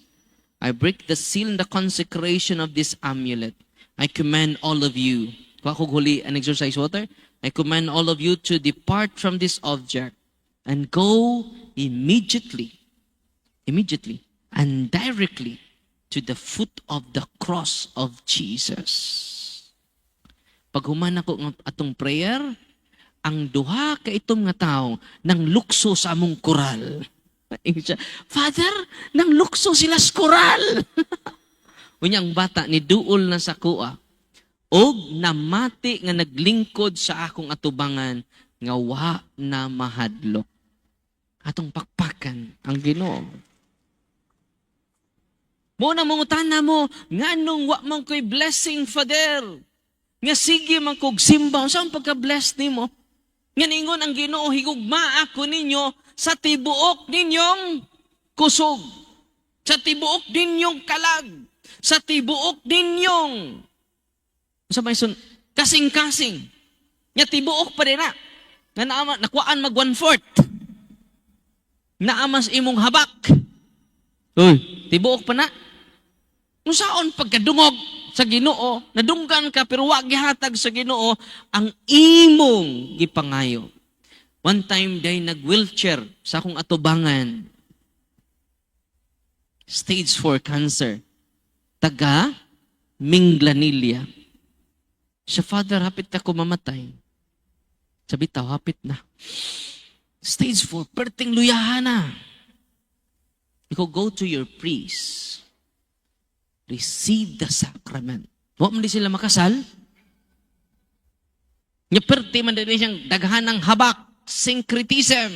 Speaker 2: I break the seal and the consecration of this amulet. I command all of you. Kuha ko holy and exorcise water. I command all of you to depart from this object and go immediately, immediately, and directly to the foot of the cross of Jesus. Pag human ako ng atong prayer, ang duha ka itom nga tao nang lukso sa among koral. Ingon siya, "Father, nang lukso sila sa koral." Unya ang bata ni duol na sa kuha. Og namati nga naglingkod sa akong atubangan nga wa na mahadlok. Atong pakpakan ang Ginoo. Mao na mangutana mo, nganong wa man ko'y blessing, Father? Nga sige man kog simba, unsa ang pagka-bless nimo? Nga ningon ang Ginoo, "Higugmaa ko ninyo sa tibuok ninyong kusog, sa tibuok ninyong kalag, sa tibuok ninyong sa may sun, kasing-kasing." Nga tibuok pa din na. Nga naama, nakuhaan mag one-fourth. Naamas imong habak. Uy, tibuok pa na. Kung saon pagkadungog sa Ginoo, nadunggan ka pero wa gihatag sa Ginoo ang imong gipangayo. One time day nag-wheelchair sa akong atubangan. Stage 4 cancer. Taga Minglanilla. Siya, "Father, hapit ako mamatay." Sabi tao, hapit na. Stage 4, perting luyahan na. Ikaw, go to your priest. Receive the sacrament. Wa man di sila makasal. Nya perti man din siyang daghan ng habak, syncretism.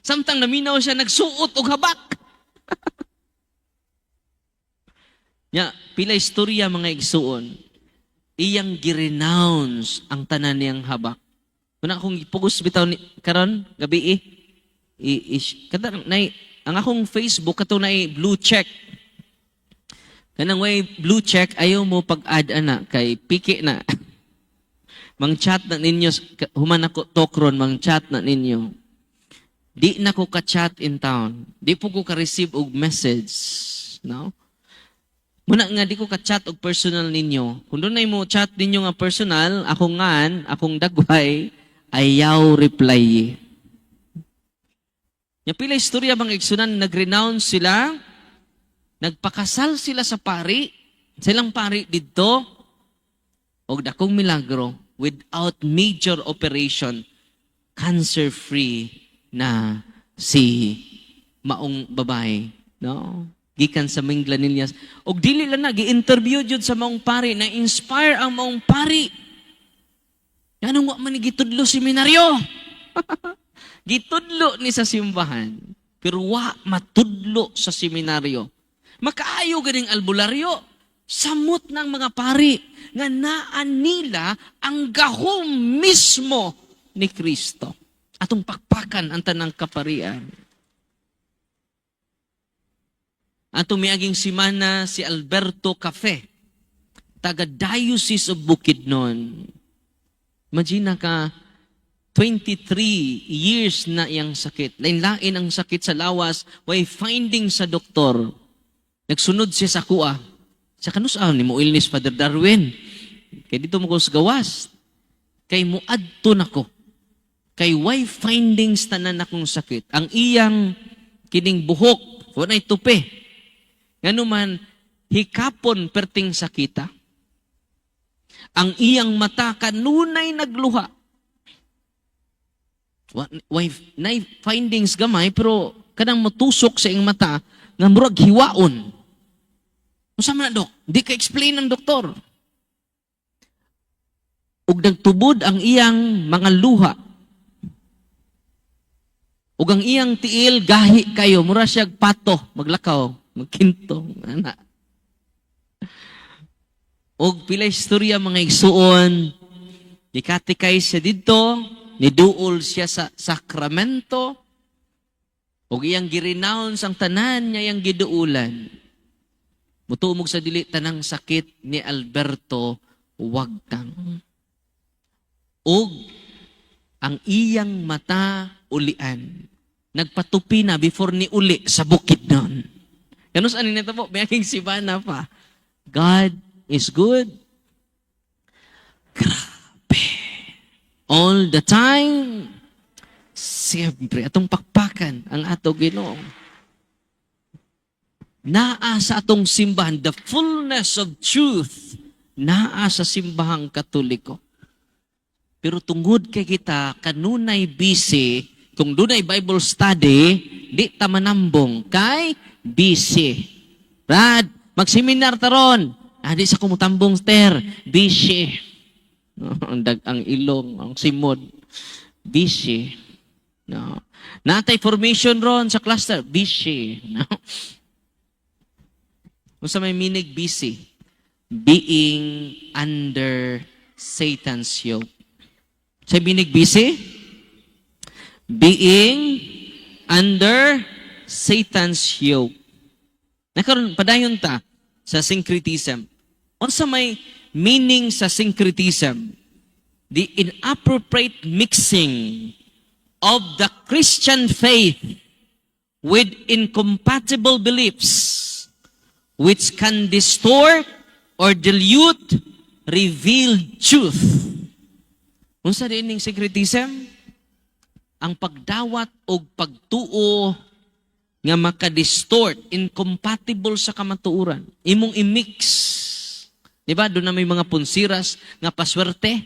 Speaker 2: Samtang naminaw siya, nagsuot og habak. Nya, pila istorya, mga igsuon, iyang gi-renounce ang tanan niyang habak. Kuna akong ipugos bitaw ni karon gabi eh. I, kada nay ang akong Facebook kato nay blue check. Kanang way blue check, ayaw mo pag-add ana kay piki na. Mang chat na ninyo human ako talk ron, mang chat na ninyo. Di na ko ka-chat in town. Di po ko ka-receive og message, no? Muna nga di ko ka-chat og personal ninyo. Kung dunay mo chat ninyo nga personal, ako ngan, akong dagway, ayaw reply. Nya pila istorya, mga igsunan, nag-renounce sila, nagpakasal sila sa pari, silang pari didto, og dakong milagro, without major operation, cancer-free na si maong babae. No? Gikan sa Minglanillas. Og dili lang na, gi-interview jud sa maong pari, na-inspire ang maong pari. Anong wa man ni gitudlo seminaryo? Gitudlo ni sa simbahan, pero wa matudlo sa seminaryo. Makaayo ganing albularyo. Samot ng mga pari nga naan nila ang gahom mismo ni Kristo. Atong pakpakan ang tanang kaparian. Atong miaging simana si Alberto Cafe, taga Diocese of Bukidnon. Imagine ka, 23 years na iyang sakit. Lain-lain ang sakit sa lawas, way finding sa doktor. Nagsunod siya sa kuha. Sa kanus-a ni mo illness, Father Darwin. Kay dito mo ko sa gawas. Kay muadto nako. Kay way findings tanan akong sakit. Ang iyang kining buhok, walay tupi. Nganuman, hikapon perting sakita. Ang iyang mata kanunay nagluha. Way nay findings gamay pero kanang motusok sa iyang mata nga murag hiwaon. Unsa man na, Dok? Di ka explain ng doktor. Ug nagtubod ang iyang mga luha. Ug ang iyang tiil gahi kayo, mura siya pato, maglakaw, magkintong, ana. Og pila istorya, mga igsuon, gikatikay siya didto, niduol siya sa sakramento, ug iyang gi-renounce ang tanan niya iyang giduulan. Mutuo sa dili, tanang sakit ni Alberto wagtang. Ug ang iyang mata ulian. Nagpatupi na before ni uli sa Bukidnon. Kanus ani nito po, may aking sibana pa. God is good. Grabe. All the time. Siyempre, atong pakpakan ang ato Ginoo. Naa sa atong simbahan, the fullness of truth, naa sa Simbahang Katoliko. Pero tungod kay kita, kanunay busy, kung dunay Bible study, di ta manambong, kay busy. Brad, magseminar taron. Ah, di sa kumutambong, ter, busy. Ang ilong, ang simod. Busy. No. Natay formation ron sa cluster, busy. No. Unsa may meaning busy? Being under Satan's yoke. Sa meaning busy? Being under Satan's yoke. Nakaron padayon ta sa syncretism. Unsa may meaning sa syncretism? The inappropriate mixing of the Christian faith with incompatible beliefs which can distort or dilute revealed truth. Unsa din ning syncretism? Ang pagdawat og pagtuo nga maka-distort, incompatible sa kamatuoran. Imong i-mix. Di ba? Doon na may mga pulseras nga paswerte.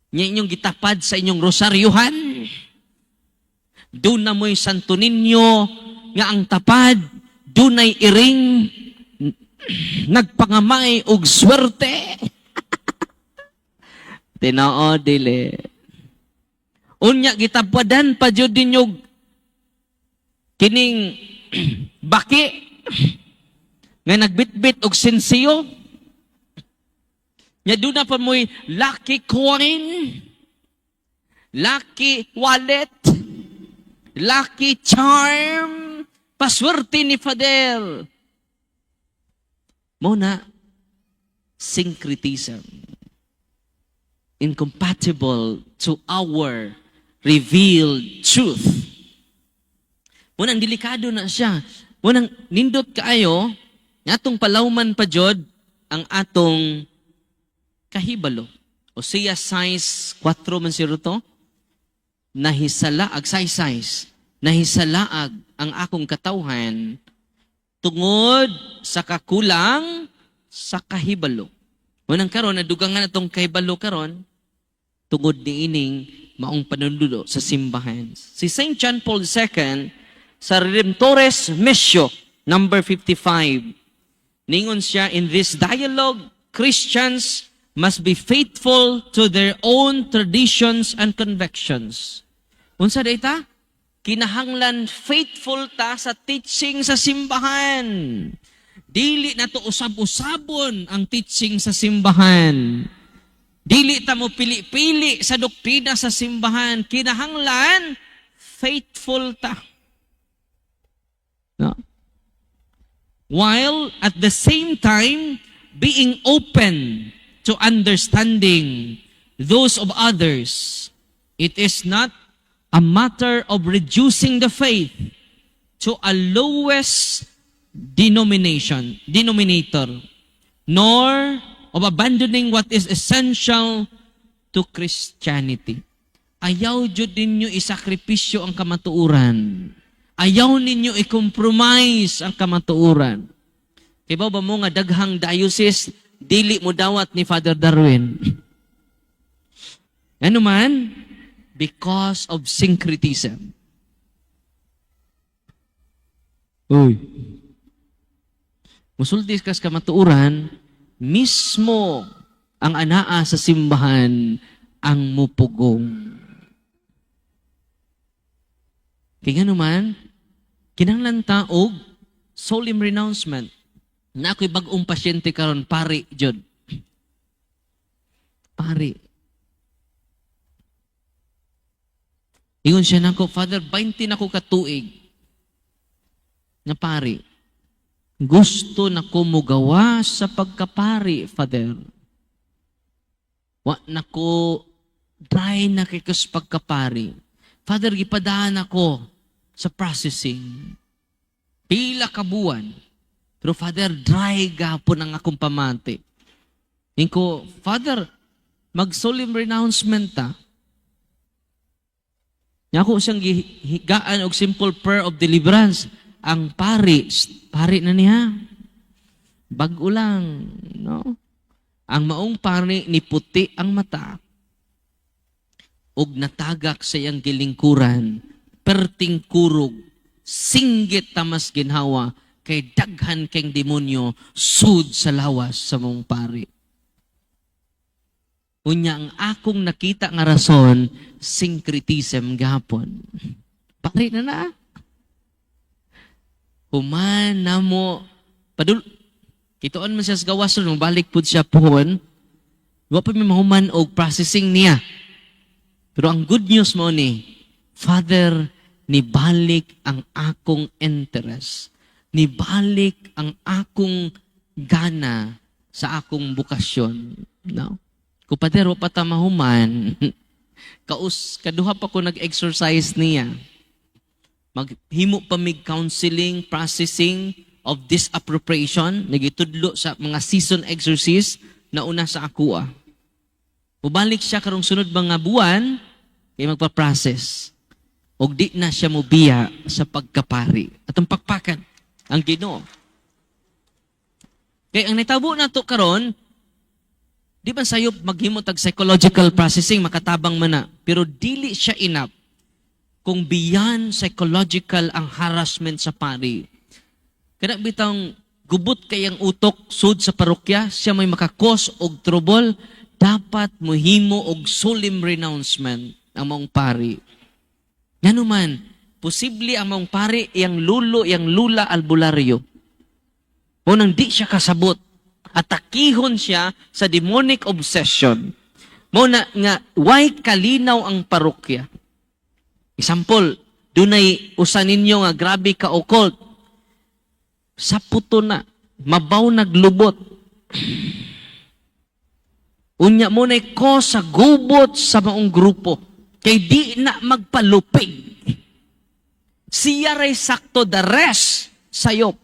Speaker 2: Nya inyong gitapad sa inyong rosaryuhan. Doon na mo'y Santo Niño nga ang tapad, dunay iring nagpangamay og swerte. Tinoo dili. Unya gitapadan pa jud ninyo kining baki nga nagbitbit og sinsiyo. Nya duna pa mo'y lucky coin, lucky wallet, lucky charm, paswerte ni Father. Mao na syncretism. Incompatible to our revealed truth. Mao nang delikado na siya. Mao nang nindot kaayo, atong palawman pa jud ang atong kahibalo. O siya size 4 man siguro to, nahisalaag, size size, nahisalaag ang akong katawhan tungod sa kakulang sa kahibalo. Mao nang karon nadugangan atong kahibalo karon tungod niining maong panundudo sa simbahan. Si St. John Paul II sa Redemptoris Missio number 55, ningon siya, "In this dialogue, Christians must be faithful to their own traditions and convictions." Unsa day ta? Kinahanglan faithful ta sa teaching sa simbahan. Dili na to usab-usabon ang teaching sa simbahan. Dili ta mo pili-pili sa doktrina sa simbahan. Kinahanglan faithful ta. No? "While at the same time being open to understanding those of others, it is not a matter of reducing the faith to a lowest denominator, nor of abandoning what is essential to Christianity." Ayaw jud ninyo isakripisyo ang kamatuoran. Ayaw ninyo i-compromise ang kamatuoran. Kaya ba mo nga daghang diocese dili mo dawat ni Father Darwin? Ano man? Because of syncretism. Uy. Musulti kas kamatuoran, mismo ang anaa sa simbahan ang mupugong. Kaya naman, kinahanglan ta og solemn renouncement. Na ako'y bag-ong pasyente karon, pari jud. Pari. Ingon siya nako, "Father, 20 na ko katuig na pari. Gusto na ko mugawa sa pagkapari, Father. Wa na ko, dry na kay kas pagkapari. Father, gipadaan ako sa processing. Pila ka buwan. Pero Father, dry gapon ang akong pamati." Inko, "Father, mag-solemn renouncement ta." Nya ako siyang gihigaan og simple prayer of deliverance. Ang pari, pari na niya. Bag-o lang, no? Ang maong pari ni puti ang mata ug natagak sa iyang gilingkuran, perting kurog, singgit tamas ginhawa, kay daghan keng demonyo sud sa lawas sa mong pari. Unya ang akong nakita nga rason, syncretism gapon. Pari na na. Human na mo, padul, Kituon man siya sa gawas ron, balik pud siya pohon. Wa pa mi mahuman og processing niya. Pero ang good news mo ni, "Father, nibalik ang akong interest. Nibalik ang akong gana sa akong bukasyon." No? Kung pader, wa pa ta mahuman, kaus, kaduha pa ko nag-exorcise niya. Maghimo pa mig counseling, processing of disappropriation, nagitudlo sa mga season exorcist na una sa akua. Mubalik siya karong sunod mga buwan, kay magpa-process. Og di na siya mobiya sa pagkapari. Atong pakpakan ang Ginoo. Kay ang nitabo nato karon, di ba sayop maghimo tag psychological processing, makatabang man na, pero dili siya enough kung beyond psychological ang harassment sa pari. Kana bitang gubot kay ang utok sud sa parokya, siya may maka-cause og trouble, dapat mohimo og solemn renouncement ang maong pari. Ngano man, posible ang maong pari, iyang lulo, iyang lula albularyo. O nang di siya kasabot, atakihon siya sa demonic obsession. Mo na nga, why kalinaw ang parokya? Example, dunay usa ninyo nga grabe ka occult. Sa puto na, mabaw naglubot. Unya mo na ko sa gubot sa maong grupo. Kay di na magpalupig. Siya ray sakto, the rest sayop.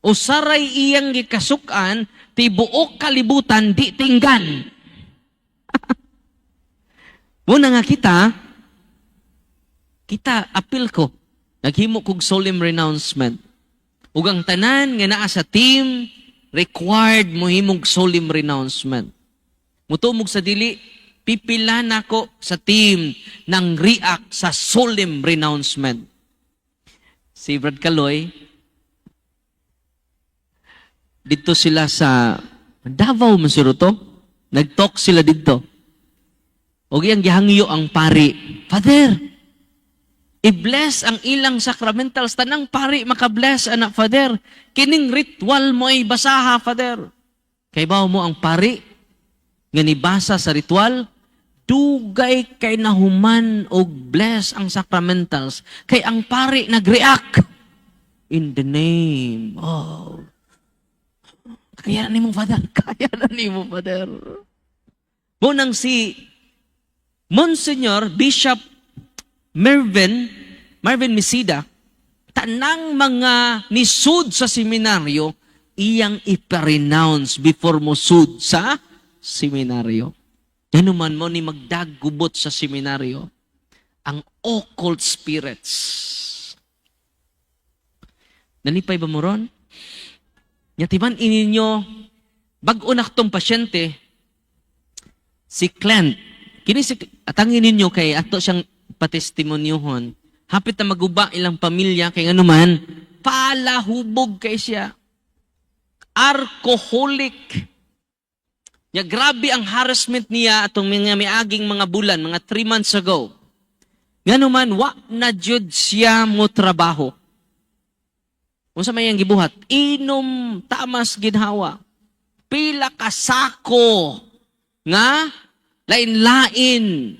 Speaker 2: Usaray iyang gikasukan, tibuok kalibutan di tinggan. Muna nga kita, kita apil ko, naghimo kog solemn renouncement. Ug ang tanan nga naa sa team, required mo himog solemn renouncement. Mutumog sa dili, pipila nako sa team ng react sa solemn renouncement. Si Brad Caloy, dito sila sa Davao, man siguro to. Nag-talk sila dito. O iyang gihangyo ang pari, "Father, i-bless ang ilang sacramentals. Tanang pari maka-bless, anak, Father. Kining ritual mo ay basaha, Father." Kay bawo mo ang pari nga nibasa sa ritual, dugay kay nahuman og bless ang sacramentals. Kay ang pari nag-react. "In the name of..." Kaya na nimo, Father. Kaya na nimo, Father. Munang si Monsignor Bishop Marvin Mesida, tanang mga nisud sa seminaryo, iyang ipa-renounce before mo sud sa seminaryo. Ano man mo ni magdagubot sa seminaryo, ang occult spirits. Nanipay ba mo ron? Nya timan ininyo, bag-o na tong pasyente, si Clint. Kini si, atangin ninyo kay ato siyang patestimonyohon. Hapit na maguba ilang pamilya kay anuman, palahubog kay siya. Alcoholic. Ya grabe ang harassment niya atong mga miaging mga bulan, mga 3 months ago. Nganuman, wa na jud siya mo trabaho. Unsa may ang gibuhat? Inom tamas ginhawa. Pila ka sako nga lain-lain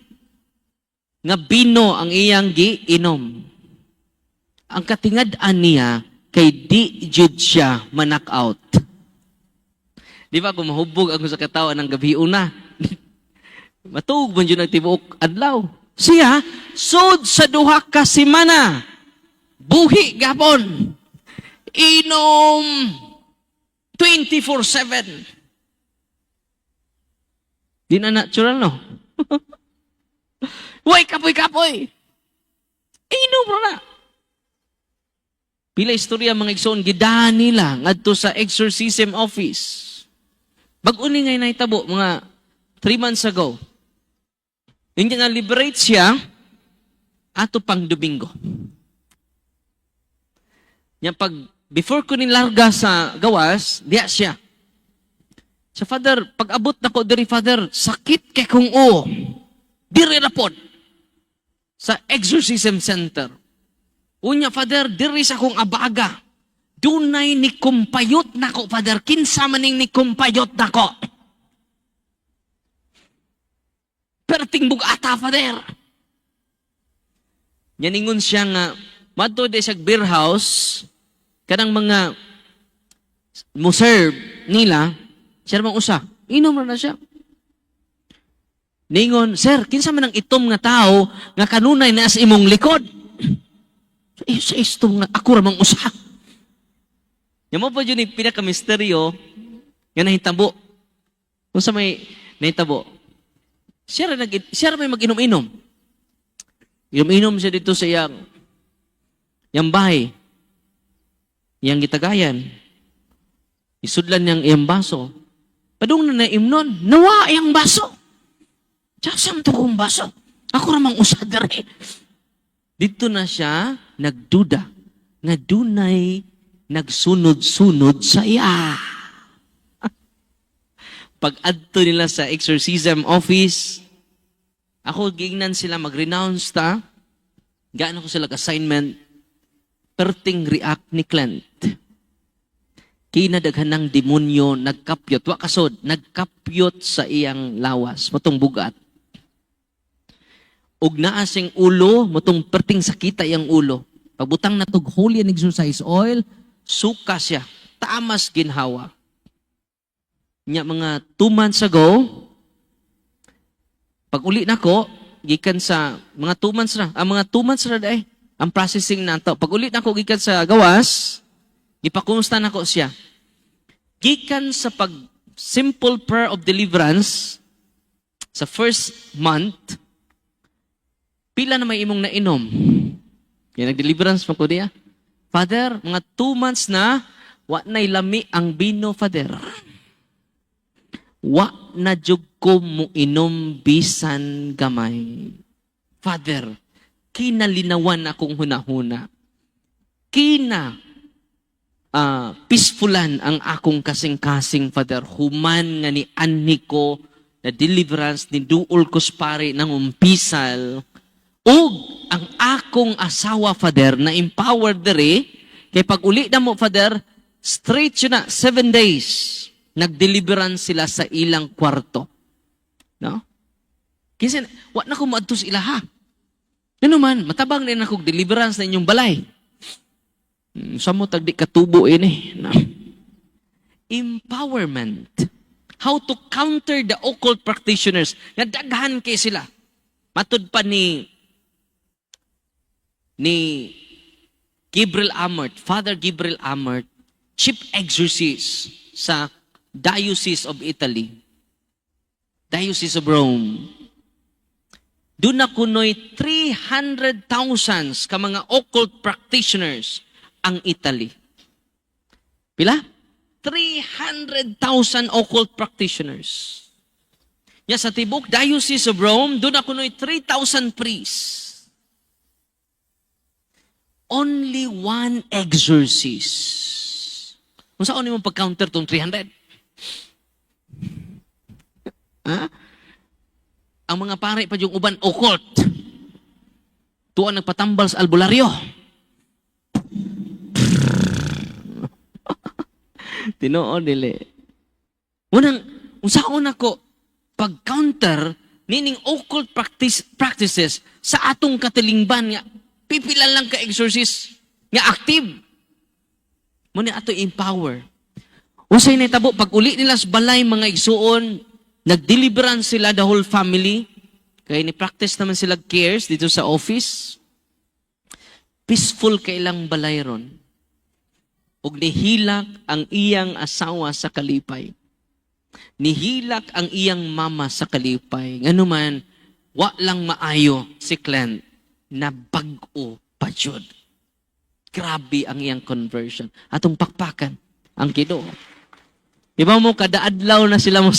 Speaker 2: nga bino ang iyang giinom. Ang katingad-an niya kay di jud siya ma-knockout. Di ba kung mahubog ang sa katawa ng gabi una, matuog man jud ang tibuok adlaw. Siya, sud sa 2 ka semana, buhi gapon. Inom 24/7. Di na natural, no? Uy, kapoy-kapoy! Inom ra na. Pila istorya, mga igsoon, gidahan nila ngadto sa exorcism office. Bag-o ni ngay nahitabo, mga 3 months ago. Hindi na liberate siya, ato pang Domingo. Nya pag, before ko nilarga sa gawas, diya siya. Sa "Father, pag abot na ko diri, Father, sakit kay kong o. Diri na pod. Sa exorcism center. Unya, Father, diri sa akong abaga. Dunay ni kumpayot nako, Father. Kinsa maning ni kumpayot nako? Perting bugata, Father. Yaningon siya nga, madto di sa beer house, kanang mga mo serve nila, siya namang usa. Inom na siya. Ningon, "Sir, kinsa man ang itom nga tao nga kanunay na sa imong likod?" Eh, sa isto nga, ako ra mang usa. Yan mo pa yun yung pinaka-misteryo nga nahitabo. Kung sa may nahitabo, siya ra may mag-inom-inom. Inom-inom siya dito sa iyang bahay. Iyang gitagayan. Isudlan niyang iyang baso. Padung na naimnon, nawa iyang baso. Tsaka to kong baso? Ako ramang usa dere. Dito na siya nagduda nga dunay nagsunod-sunod sa iya. Pag adto nila sa exorcism office, ako giingnan sila mag-renounce ta. Gaano ko sila assignment, perting react ni Clint. Kinadaghan ng demonyo nagkapyot, wa kasod, nagkapyot sa iyang lawas, motong bugat. Ug naa siyang ulo, motong perting sakita iyang ulo. Pagbutang na tog holy and exorcise oil, suka siya, tamas ginhawa. Nya mga 2 months ago, pag uli nako, gikan sa mga 2 months na, ang mga 2 months na day, ang processing nato. Pag uli nako gikan sa gawas, gipakumusta nako siya. Gikan sa pag simple prayer of deliverance, sa first month, pila na may imong nainom? Kaya nag-deliverance man ko diya. "Father, mga 2 months na, wa na'y lami ang bino, Father. Wa na jud ko mo inom bisan gamay. Father, kinalinawan akong hunahuna. Kina peacefulan ang akong kasing-kasing, Father. Human nga ni anhi ko na deliverance ni duol ko sa pare ng umpisal ug ang akong asawa, Father, na empowered diri kay pag uli na mo, Father, straight yun na 7 days nagdeliverance sila sa ilang kwarto, no? Kasi wa na ko moadto sa ilaha. Ano man, matabang din ako deliverance na inyong balay. Sa mo tagdi katubo ini. No? Empowerment. How to counter the occult practitioners. Nga daghan kay sila. Matud pa ni Gabriel Amorth, Father Gabriel Amorth, chief exorcist sa Diocese of Italy, Diocese of Rome. Doon na kunoy 300,000 ka mga occult practitioners ang Italy. Pila? 300,000 occult practitioners. Ya sa tibok Diocese of Rome, doon na kunoy 3,000 priests. Only one exorcist. Kung saan mo pag-counter tong 300? Ha? Ang mga pare pa yung uban occult. Tuwa nagpatambal sa albularyo. Tinuod dili. Unang unsaon nako pag-counter nining occult practices sa atong katilingban nga pipila lang ka exorcist nga active. Mo ni ato empower. Unsay nahitabo pag uli nila sa balay, mga igsuon, nagdeliverance sila the whole family. Kay ni practice naman sila cares dito sa office. Peaceful kay ilang balay ron. Ug nihilak ang iyang asawa sa kalipay. Nihilak ang iyang mama sa kalipay. Ngano man, wa lang maayo si Clint na bag-o pa jud. Grabe ang iyang conversion. Atong pakpakan ang Ginoo. Di ba mo kada adlaw na sila mo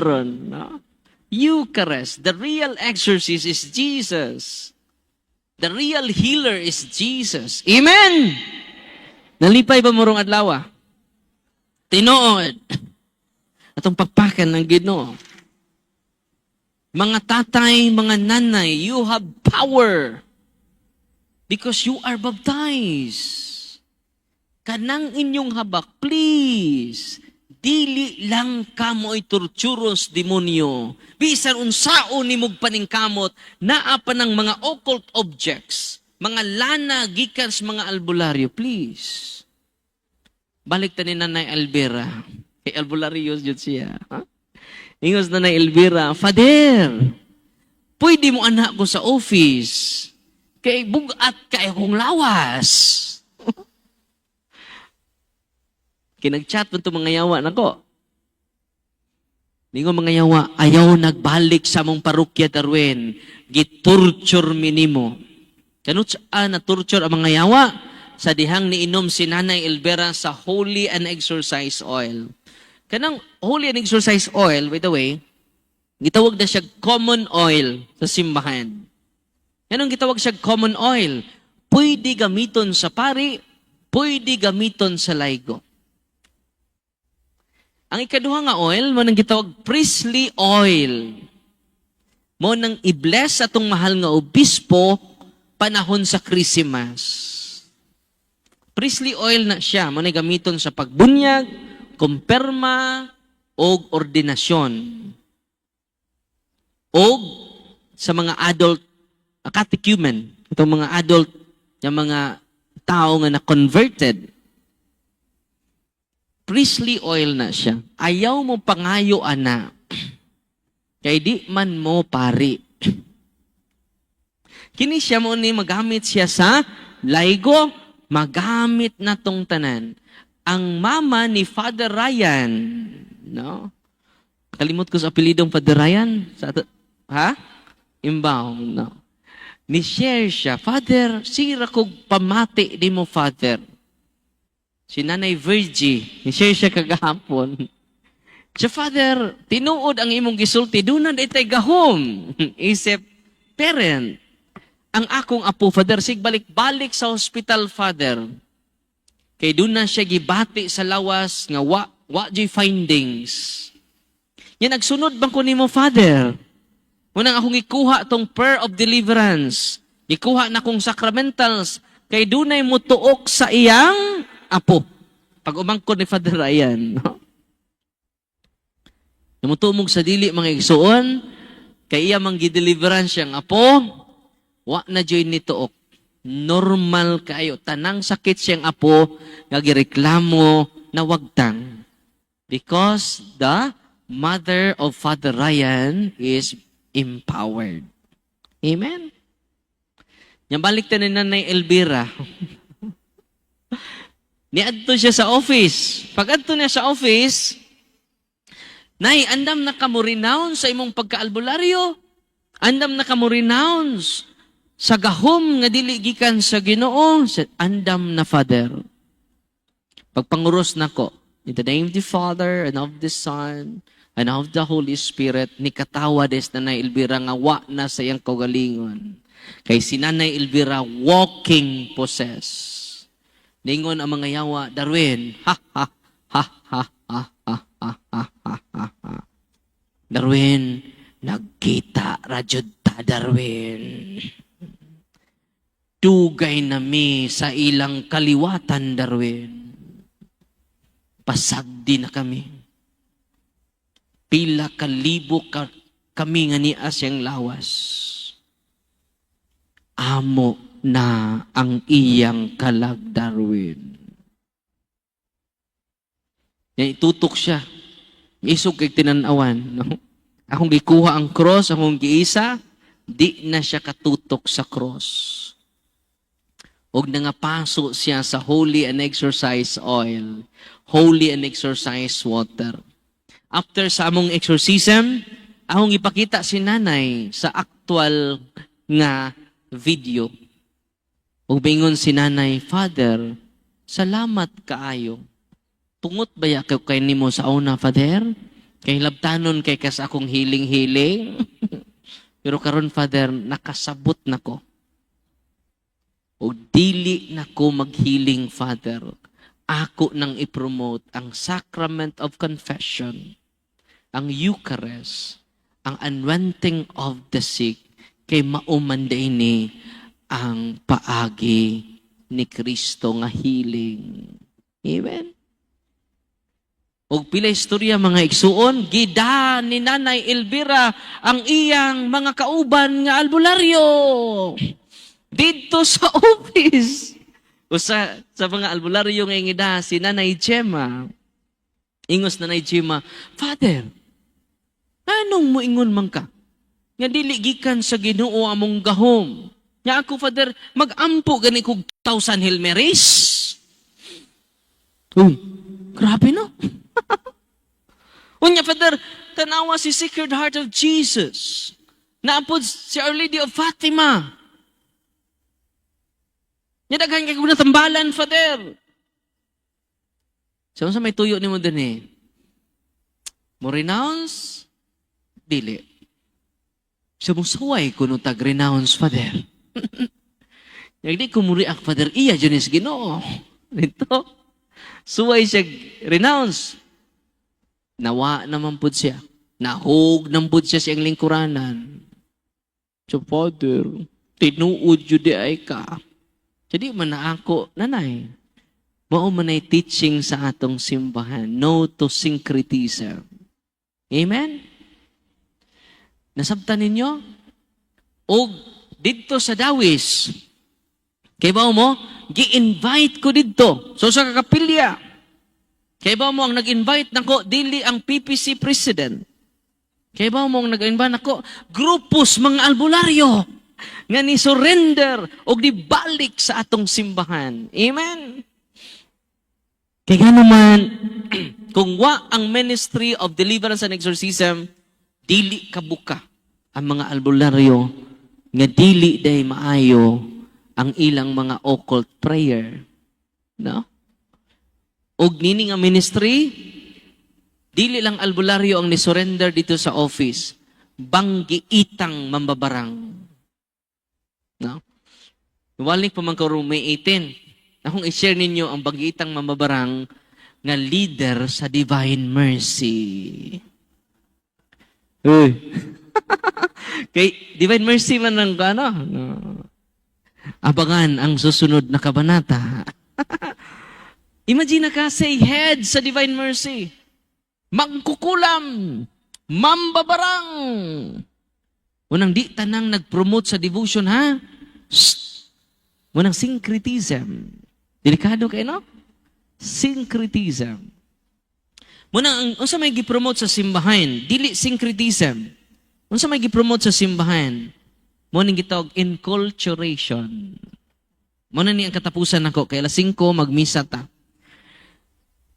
Speaker 2: ron, no? Eucharist, the real exorcist is Jesus. The real healer is Jesus. Amen! Nalipay ba mo rong adlaw? Tinuod. Atong pakpakan ng Ginoo. Mga tatay, mga nanay, you have power because you are baptized. Kanang inyong habak, please, dili lang kamo ay torturon sa demonyo. Bisan unsaon nimog paningkamot, naa pa ng mga occult objects, mga lana gikan sa mga albularyo, please. Balik ta ni Nanay Elvira. Kay albularyo jud siya. Ha? Ingos Nanay Elvira, "Father, pwede mo anak ko sa office. Kay bugat kay akong lawas." Kinag-chat mo mga yawa nako. Ningo mga yawa, "Ayaw nagbalik sa among parokya, Darwin. Gitorture mi nimo." Kanus na torture ang mga yawa? Sa dihang niinom si Nanay Elvira sa holy and exorcise oil. Kanang holy and exorcise oil, by the way, gitawag na siya common oil sa simbahan. Anong gitawag siya common oil? Pwede gamiton sa pari, pwede gamiton sa laygo. Ang ikaduha nga oil, mao nang gitawag priestly oil. Mao nang i-bless atong mahal nga obispo panahon sa Christmas. Priestly oil na siya, mao na gamiton sa pagbunyag, kumpirma, og ordinasyon. Og sa mga adult catechumen, itong mga adult, yung mga tao nga na-converted, priestly oil na siya. Ayaw mo pangayo ana. Kay di man mo pari. Kini siya mo ni magamit siya sa laygo, magamit na tong tanan. Ang mama ni Father Ryan, no? Kalimot ko sa apelidong Father Ryan. Sa ato, ha? Imbaw, no? Ni share siya, "Father, sira kog pamati di mo, Father." Si Nanay Virgie, ni share siya kagahapon. Siya, "Father, tinuod ang imong gisulti, duna itay gahom." Isip, parent, ang akong apo, Father, sig balik-balik sa hospital, Father. Kay duna siya gibati sa lawas nga wa joy findings. Yan, nagsunod bang ko nimo, Father? Unang akong ikuha tong prayer of deliverance. Ikuha na kong sacramentals kay dunay mutuok sa iyang apo. Pag umangkon ni Father Ryan, no? Namutumog sa dili, mga igsuon, kay iya mang gideliverance siyang apo, wa na joy ni tuok. Normal kayo. Tanang sakit siyang apo, nga gireklamo na wagtang. Because the mother of Father Ryan is empowered. Amen? Yang balik ta ni Nanay Elvira. Niadto siya sa office. Pag adto niya sa office, "Nay, andam na kamo renounce sa imong pagkaalbularyo. Andam na kamo renounce sa gahom nga dili gikan sa Ginoo." "Andam na, Father." Pagpanguros nako, "In the name of the Father, and of the Son, and of the Holy Spirit," ni katawa des Nanay Elvira nga wa na sa iyang kaugalingon. Kay si Nanay Elvira walking possess. Ningon ang mga yawa, "Darwin, ha ha ha ha ha ha ha ha ha ha ha. Darwin, nagkita ra jud ta, Darwin. Dugay na mi sa ilang kaliwatan, Darwin. Pasagdi na kami. Pila ka libo ka kami nga niya siyang lawas. Amo na ang iyang kalag, Darwin." Yan, itutok siya. Isog kay tinanawan. No? Akong gikuha ang cross, akong giisa, di na siya katutok sa cross. Og nangapaso siya sa holy and exorcise oil, holy and exorcise water. After sa among exorcism, akong ipakita si nanay sa actual nga video. Ug bingon si nanay, "Father, salamat kaayo. Tungot baya kay nimo sa una, Father? Kay labtanon kay kas akong hiling-hiling. Pero karon, Father, nakasabot na ko. O dili na ko maghiling, Father. Ako nang ipromote ang sacrament of confession, ang Eucharist, ang anointing of the sick, kay mao man ni ang paagi ni Kristo nga healing." Amen. Og pila istorya, mga igsuon, gida ni Nanay Elvira ang iyang mga kauban nga albularyo didto sa office. Usa sa mga albularyo nga ngida si Nanay Gemma. Ingos Nanay Gemma, "Father, anong moingon man ka nga dili gikan sa Ginoo among gahom? Nga ako, Father, magampo gani kog 1,000 Hail Marys." Uy, grabe, no? Unya, Father, tanawa si Sacred Heart of Jesus. Naa pod si Our Lady of Fatima. Nya daghan kay kong natambalan, Father. So, unsa may tuyo nimo din eh? Mo renounce? Dili. So, musuway kuno tag renounce, Father. Di ko mo react, Father, iya dyan is Ginoo. Dito. Suway siya renounce. Nawa naman pud siya. Nahug naman pud siya siyang lingkuranan. So, Father, tinuod jud diay ka. Jadi man na ako, Nanay. Mao man ay teaching sa atong simbahan. No to syncretism. Amen? Nasabtan ninyo? Og didto sa Dawis, kay ba mo, gi-invite ko didto. So sa kapilya, kay ba mo ang nag-invite nako dili ang PPC president. Kay ba mo ang nag-invite nako grupos mga albularyo nga ni surrender og di balik sa atong simbahan. Amen. Kay man, kung wa ang ministry of deliverance and exorcism, dili kabuka ang mga albularyo nga dili day maayo ang ilang mga occult prayer. No? Og nini nga ministry, dili lang albularyo ang ni-surrender dito sa office, banggiitang mambabarang. No? Walik pa man karong May 18. Akong i-share ninyo ang banggiitang mambabarang nga leader sa Divine Mercy. Uy. Kay Divine Mercy man ang ano. No. Abangan ang susunod na kabanata. Imagine ka, say head sa Divine Mercy. Mangkukulam. Mambabarang. Unang di tanang nag-promote sa devotion, ha? Shh. Munang syncretism. Delikado kay, no? Syncretism. Munang ang unsa may gi-promote sa simbahan, dili syncretism. Unsa may gi-promote sa simbahan? Mo ning gitawag inculturation. Mo na ni ang katapusan nako kay alas 5 magmisa ta.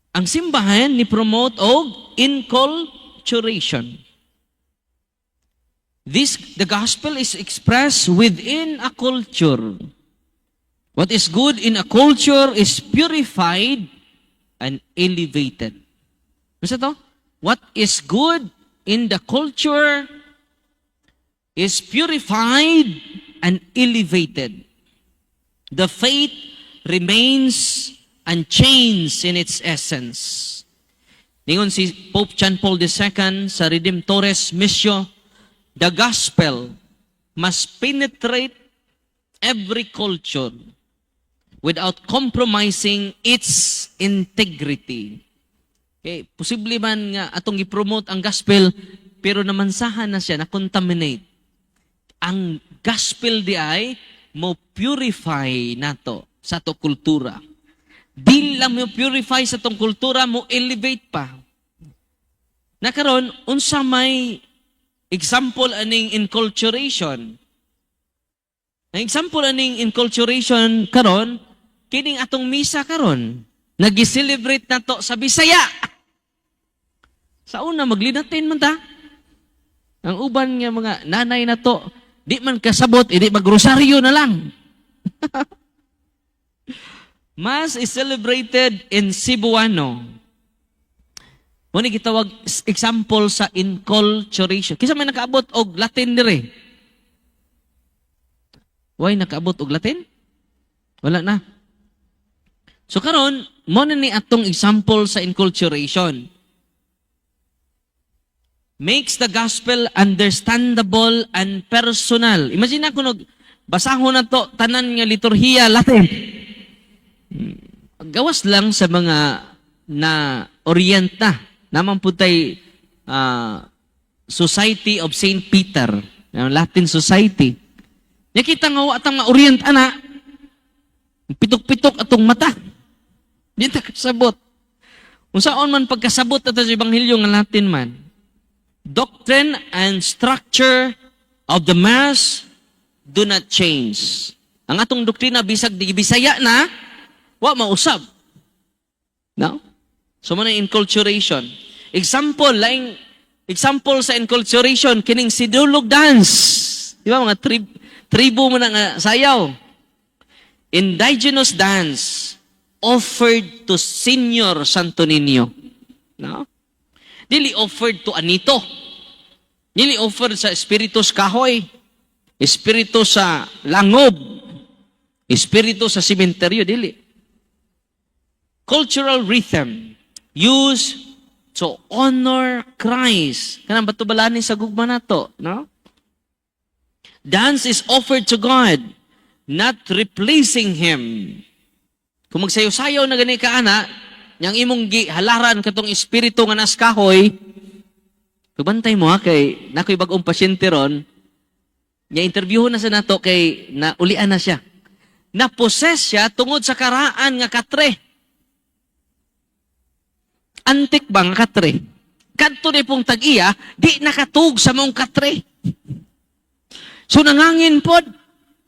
Speaker 2: Ang simbahan ni promote og inculturation. The gospel is expressed within a culture. What is good in a culture is purified and elevated. Basta to? What is good in the culture is purified and elevated. The faith remains unchanged in its essence. Ningon si Pope John Paul II sa Redemptoris Missio, "The gospel must penetrate every culture without compromising its integrity." Okay, posible man nga atong i-promote ang gospel pero namansahan na siya, na contaminate. Ang gospel di ay mo purify nato sa ato kultura. Di lang mo purify sa atong kultura, mo elevate pa. Nakaron, unsa may example aning inculturation? Ang example aning inculturation karon, kining atong misa karon. Nagi-celebrate na to sa Bisaya. Sa una, maglinatin man ta. Ang uban nga mga nanay na to, di man kasabot, hindi magrosaryo na lang. Mass is celebrated in Cebuano. Mo ni gitawag example sa inculturation. Kinsa may nakaabot og Latin dire? Why nakaabot og Latin? Wala na. So karon, mo na ni atong example sa inculturation. Makes the gospel understandable and personal. Imagine ako nag basahon na to tanan nga liturhiya Latin. Gawas lang sa mga na orient na. Naman po tay Society of St. Peter, ang Latin Society. Nya kita nga wa tang ma-orient ana. Pitok-pitok atong mata. Di ta kasabot. Unsaon man pagkasabot ato sa ebanghelyo nga Latin man. Doctrine and structure of the Mass do not change. Ang atong doktrina, bisag di Bisaya na, wa mausab. No? So mao na inculturation. Example, laing example sa inculturation, kining Sinulog dance. Di ba mga tribo mo na nga sayaw? Indigenous dance offered to Senior Santo Niño. No? Dili offered to Anito. Dili offered sa espiritu sa kahoy. Espiritu sa langob. Espiritu sa simenteryo. Dili. Cultural rhythm used to honor Christ. Kanang batubalani sa gugma nato, no? Dance is offered to God, not replacing Him. Kung magsayo-sayaw na gani ka ana, yang imong gihalaran katong espiritu nga nas kahoy, pagbantay mo ha, kay nakoy bag-ong pasyente ron, nya interview na sa nato kay naulian na siya. Na-possess siya tungod sa karaan nga katre. Antik ba nga katre? Kadto ni pong tag-iya, di nakatug sa mong katre. So nangangin pod,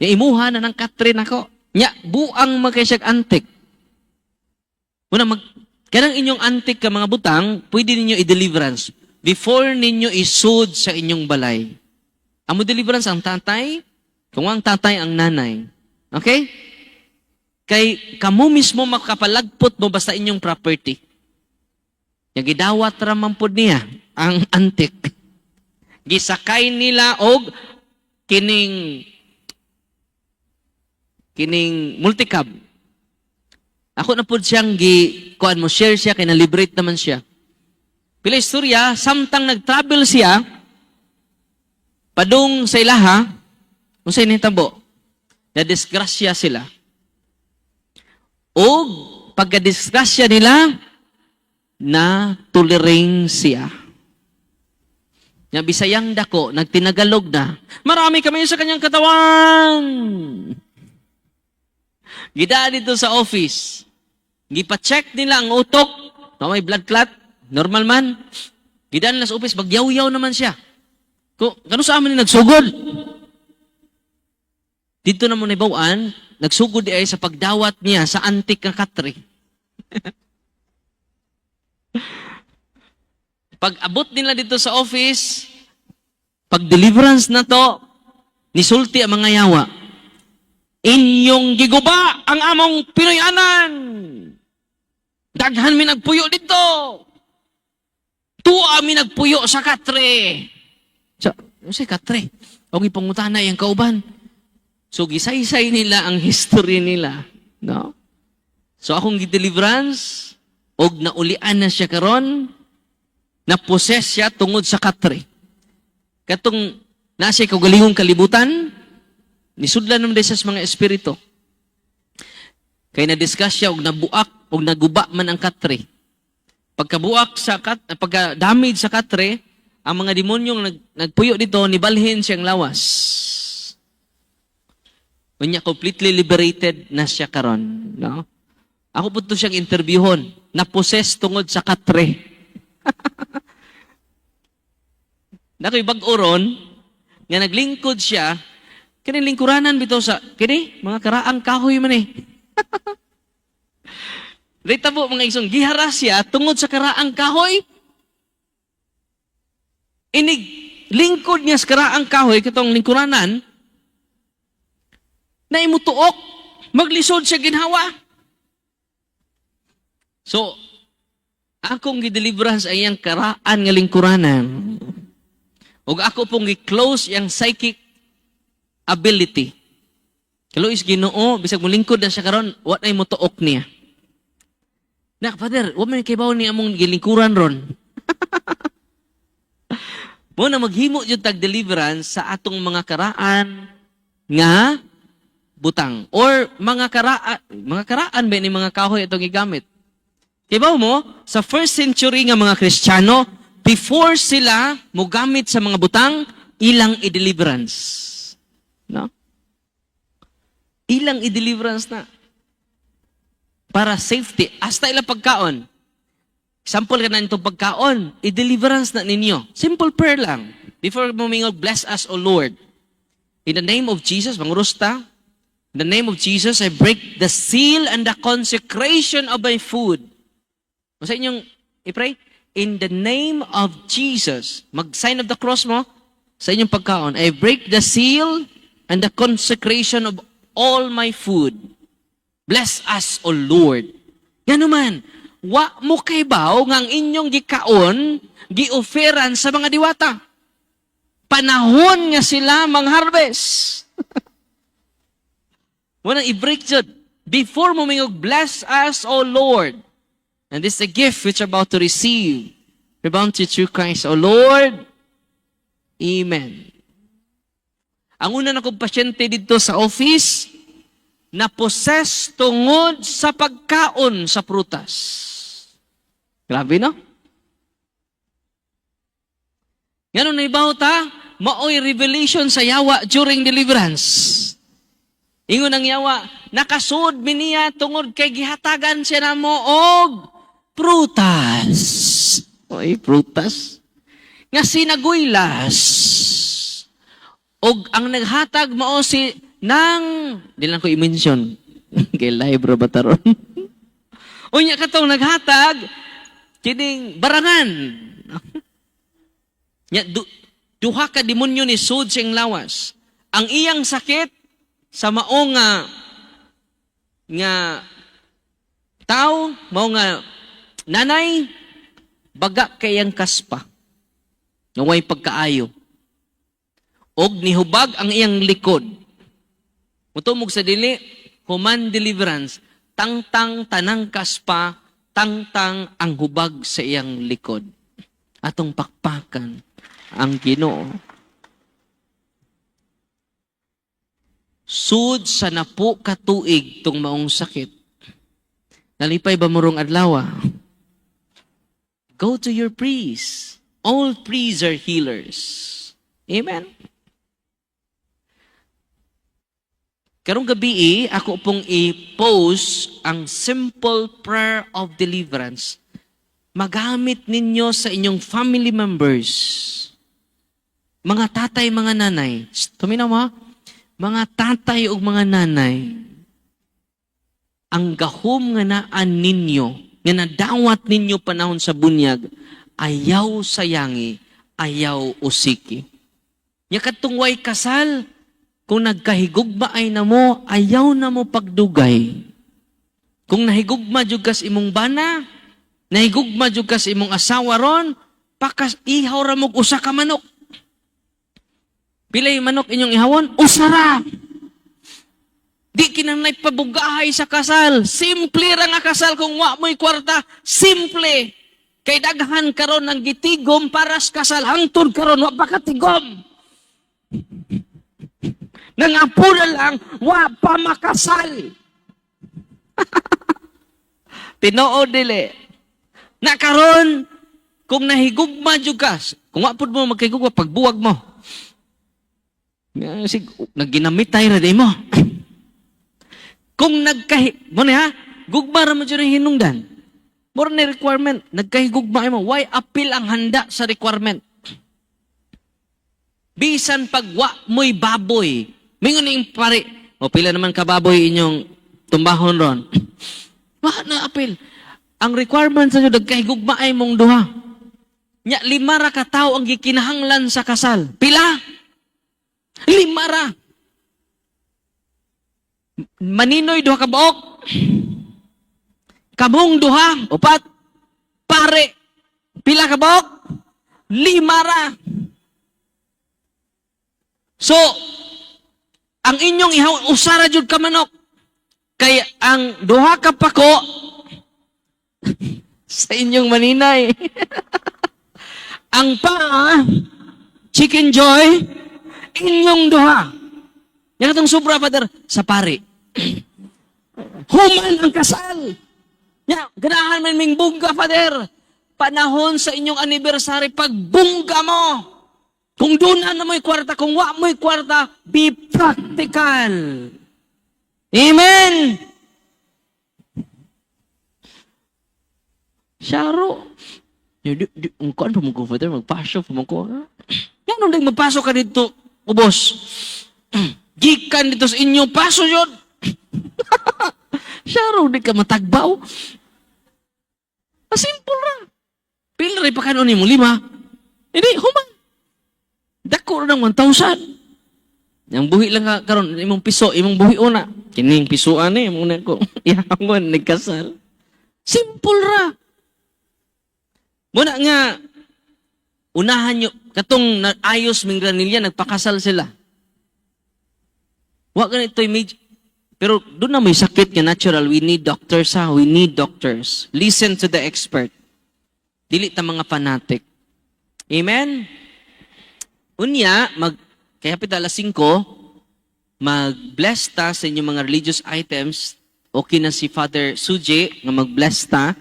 Speaker 2: nya imuha na ng katre nako. Nya buang man kay siyag antik. Una mag kanang inyong antik ka mga butang, pwede ninyo i-deliverance before ninyo isud sa inyong balay. Ang mo deliverance ang tatay, kung ang tatay, ang nanay. Okay? Kay kamo mismo makapalagpot mo basta inyong property. Nya gidawat ra man pud niya ang antik. Gisakay nila og kining multicab. Ako na pud siyang gi kuan mo share siya kay na-liberate naman siya. Pila istorya, samtang nag-travel siya padung sa ilaha, unsay nahitabo? Na disgrasya sila. Og pagka-disgrasya nila, na tuliring siya. Nga Bisayang dako, nagtinagalog na. Marami kami sa kanyang katawan. Gidaan dito sa office. Gipa-check nila ang utok. No, may blood clot. Normal man. Gidaan nila sa office, bagyaw-yaw naman siya. Ko, kano sa amin ni nagsugod? Dito na mo nabawaan, nagsugod di ay sa pagdawat niya sa antik nga katre. Pag abot nila dito sa office, pag deliverance na to, nisulti ang mga yawa. "Inyong giguba ang among Pinoyanan. Daghan mi nagpuyo dito. Tuwa mi nagpuyo sa katre." So, ano katre? O ipangutana yung kauban. So, gisaysay nila ang history nila. No? So, akong gi-deliverance, og naulian na siya karon, na-possess siya tungod sa katre. Katong nasa kaugalingong kalibutan, nisudlan naman siya sa mga espiritu. Kay na-discuss siya og nabuak og naguba man ang katre. Pagkabuak sa kat, pagka damage sa katre, ang mga demonyong nagpuyo dito nibalhin siyang lawas. Unya completely liberated na siya karon, no? Ako po to siyang interviewhon, na-possess tungod sa katre. Nakoy bag-o ron nga naglingkod siya, kini lingkuranan bitaw sa kini mga karaang kahoy man eh. Rita po, mga igsoon, gihara siya tungod sa karaang kahoy. Inig lingkod niya sa karaang kahoy, katong lingkuranan, na imutuok, maglisod siya ginhawa. So, akong gideliverance ay iyang karaan nga lingkuranan. Ug ako pong gi-close iyang psychic ability. Kaluoy sa Ginoo, bisag molingkod na siya karon, wa nay motuok niya. "Nak, Father, wa man kay ni among gilingkuran ron." Mo na maghimo jud tag deliverance sa atong mga karaan nga butang or mga karaan ba ni mga kahoy itong gigamit. Kibaw mo, sa first century nga mga Kristiyano, before sila mogamit sa mga butang, ilang i-deliverance. No? Ilang i-deliverance na. Para safety, hasta ilang pagkaon. Example ka na itong pagkaon, i-deliverance na ninyo. Simple prayer lang. Before mo mingog, "Bless us, O Lord." In the name of Jesus, mangurusta. In the name of Jesus, I break the seal and the consecration of my food. Sa inyong i-pray, in the name of Jesus, mag-sign of the cross mo sa inyong pagkaon, I break the seal and the consecration of all my food. Bless us, O Lord. Yan naman, wa mo kaybaw nga ang inyong gikaon, gi-offeran sa mga diwata. Panahon nga sila mangharvest. Muna i-break jud. Before mo mingog, "Bless us, O Lord." And this is a gift which you're about to receive. Rebound to through Christ, O Lord. Amen. Ang una na kong pasyente dito sa office, na possess tungod sa pagkaon sa prutas. Grabe, no? Ngano naibaw ta, maoy revelation sa yawa during deliverance. Ingon ang yawa, nakasud mi niya tungod kay gihatagan siya namo og prutas. Oy, prutas. Nga sinaguylas. Og ang naghatag mao si nang di lang ko i-mention. Kay live ra ba taron? Unya katong naghatag kining barangan. Nya duha ka demonyo ni sud sa iyang lawas. Ang iyang sakit sa mao nga nga tao, mao nga nanay, baga kay iyang kaspa. Nga way pagkaayo. Og nihubag ang iyang likod. Mutumog sa dili, human deliverance, tangtang tanang kaspa, tangtang ang hubag sa iyang likod. Atong pakpakan ang Ginoo. Sud sa napo ka tuig tong maong sakit. Nalipay ba mo rong adlaw? Go to your priest. All priests are healers. Amen. Karong gabi, ako pong i-post ang simple prayer of deliverance. Magamit ninyo sa inyong family members. Mga tatay, mga nanay. Shh, tuminaw ha. Mga tatay ug mga nanay. Ang gahom nga naan ninyo, nga nadawat ninyo panahon sa bunyag, ayaw sayangi, ayaw usiki. Nya kadtong way kasal, kung nagkahigugma ay na mo, ayaw na mo pagdugay. Kung nahigugma jud kas imong bana, nahigugma jud kas imong asawa ron, pakas ihaw ra mo usa ka manok. Pilay manok inyong ihawon? Usa ra. Di kinahanglan pabugahay sa kasal. Simple ra nga kasal kung wa mo'y kwarta. Simple. Kay daghan karon ang gitigom para sa kasal, hangtod karon wa pa katigom. Nangapo na lang, wa pa makasal. Tinuod dili? Na karon kung nahigugma jud ka, kung wa pud mo magkahigugma, pagbuwag mo. Nga, naginamitay ra di mo. Kung nagkahi, mo ni ha, gugma ra mo jud ang hinungdan. More ni requirement, nagkahigugma mo. Why apil ang handa sa requirement? Bisan pag wa mo'y baboy. Mingon ning pare, o pila naman ka baboy inyong tumbahon ron? Wa na apil. Ang requirement sa inyo, nagkahigugma ay mong duha. Nya, 5 ra ka tawo ang gikinahanglan sa kasal. Pila? 5 ra. Maninoy duha ka buok. Kamong duha, upat. Pare, pila ka buok? 5 ra. So, ang inyong ihaw, usara jud ka manok. Kay ang duha ka pako sa inyong maninay. Ang paa, chicken joy, inyong duha. Yang katong sobra, Father, sa pari. Human ang kasal. Ya, ganahan man ming bungga, Father. Panahon sa inyong anniversary, pagbungga mo. Kung doon na mo'y kwarta, kung wa mo'y kwarta, be practical. Amen! Syaro. Di, di, di, ang kuan pa mo ko, Father, magpaso pa mo ko. Yan, nung magpaso ka dito, ubos. Gikan dito sa inyo, paso yun. Syaro, di ka matagbaw. Simple ra. Pila rin pa kanon mo, lima. Hindi, human. Dako ra ng 1,000. Yang buhi lang ka karon imong piso, imong buhi una. Kining pisoan eh, muna ko. Ihangon nagkasal. Simple ra. Muna nga unahan nyo katong ayos ming granilya, nagpakasal sila. Wa ganito medyo, pero doon na may sakit nga natural, we need doctors ha, we need doctors. Listen to the expert. Dili ta mga fanatic. Amen? Unya, mag, kaya pita alas 5, mag-bless ta sa inyong mga religious items. Okay na si Father Suji nga mag-bless ta.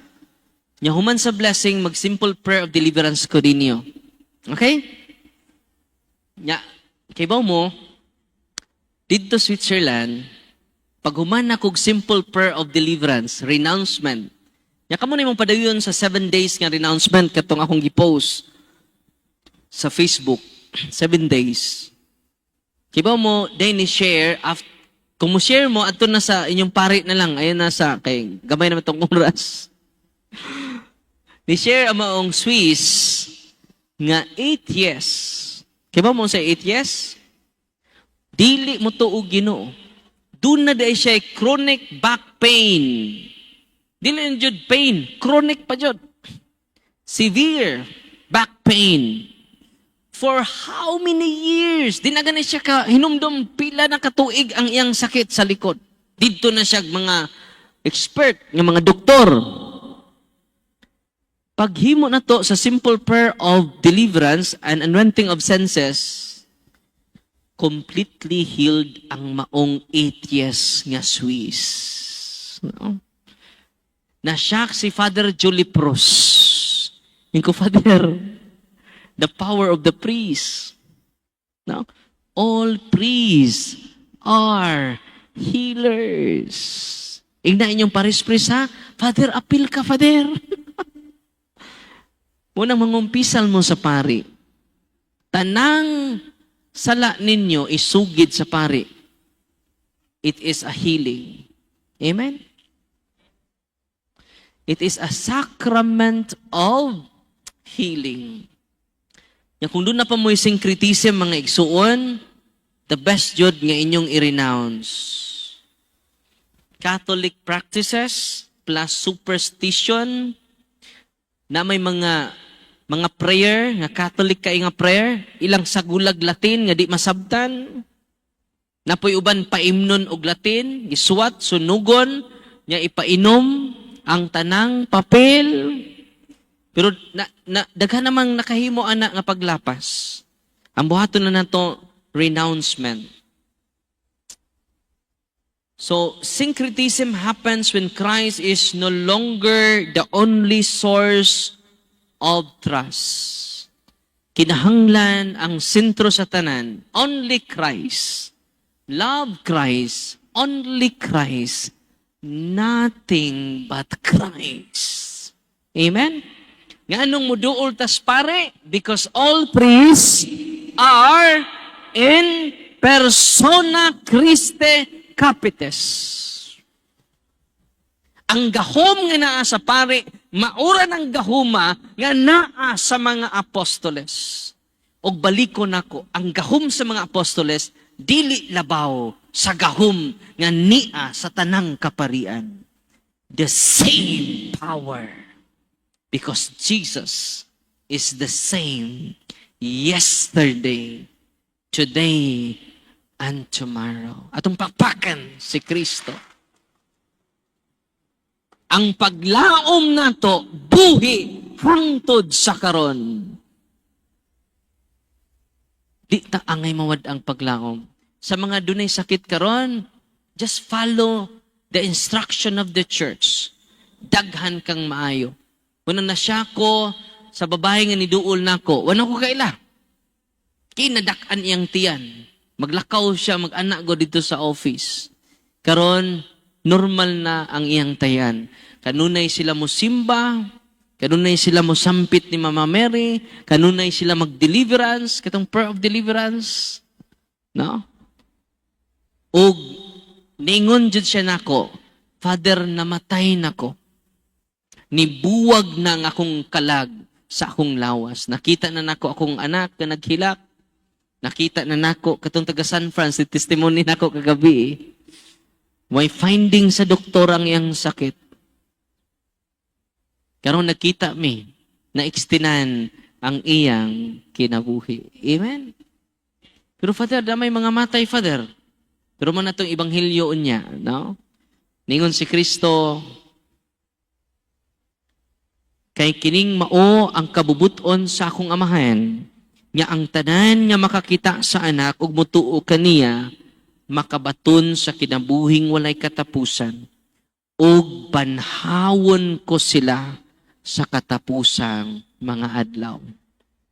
Speaker 2: Nya human sa blessing, mag-simple prayer of deliverance ko ninyo. Okay? Nya, kay mo, didto Switzerland, pag human na kog simple prayer of deliverance, renouncement. Nya kamo na imong padayon sa 7 days nga renouncement katong akong gipost sa Facebook. 7 days. Kibaw mo, day ni share, after, kung mo share mo, adto na sa inyong pari na lang, ayun na sa, kay gamay naman tong oras. Ni share ang maong Swiss nga 8 years. Kibaw mo sa 8 years? Dili mo tuog Ginoo. Doon na dahil siya chronic back pain. Dili na jud pain, chronic pa jud. Severe back pain. For how many years? Di na gani siya ka hinumdum pila na katuig ang iyang sakit sa likod. Didto na siya mga expert, nga mga doktor. Paghimo na to sa simple prayer of deliverance and anointing of senses, completely healed ang maong 8 years nga Swiss. No? Na-shock si Father Julie Pros. Yung ko, "Father, the power of the priest." No? All priests are healers. Ingna inyong parish priest ha? "Father, apil ka, Father." Munang mangumpisal mo sa pari. Tanang sala ninyo isugid sa pari. It is a healing. Amen? It is a sacrament of healing. Ya kung doon na pa mo'y syncretism, mga igsuon, the best jud nga inyong i-renounce. Catholic practices plus superstition na may mga prayer nga Catholic kay nga prayer, ilang sagulag Latin nga di masabtan. Napoy uban paimnon og Latin, gisuwat, sunugon, nya ipainom ang tanang papel. Pero na daghan namang nakahimo ana nga paglapas. Ang buhaton na nato, renouncement. So, syncretism happens when Christ is no longer the only source of trust. Kinahanglan ang sentro sa tanan, only Christ. Love Christ, only Christ, nothing but Christ. Amen? Nga anong muduol tas pare? Because all priests are in persona Christi capitis. Ang gahom nga naa sa pare, maura ng gahuma nga naa sa mga apostoles. Og baliko nako, ang gahom sa mga apostoles dili labaw sa gahom nga nia sa tanang kaparian. The same power. Because Jesus is the same yesterday, today, and tomorrow. Atong pakpakan si Kristo. Ang paglaom nato buhi hangtod sa karon. Di ta angay mawad ang paglaom. Sa mga dunay sakit karon, just follow the instruction of the church. Daghan kang maayo. Una na siya ko sa babae nga niduol nako, wala ko kaila. Kinadak-an iyang tiyan. Maglakaw siya, mag-anak ko dito sa office. Karon, normal na ang iyang tiyan. Kanunay sila mo simba, kanunay sila mo sampit ni Mama Mary, kanunay sila mag-deliverance, katong prayer of deliverance. No? Og ningon jud siya nako, "Father, namatay nako. Nibuwag na ang akong kalag sa akong lawas. Nakita na nako akong anak na naghilak. Nakita na nako katong taga San Francisco, testimony nako kagabi. May finding sa doktor ang iyang sakit. Karon nakita mi na extend-an ang iyang kinabuhi." Amen. Pero Father, damay mga matay, Father. Pero man atong ebanghelyo unya, no? Ningon si Kristo, "Kay kining mao ang kabubuton sa akong Amahan, nga ang tanan nga makakita sa Anak ug mutuo kaniya makabaton sa kinabuhing walay katapusan, ug banhawon ko sila sa katapusang mga adlaw."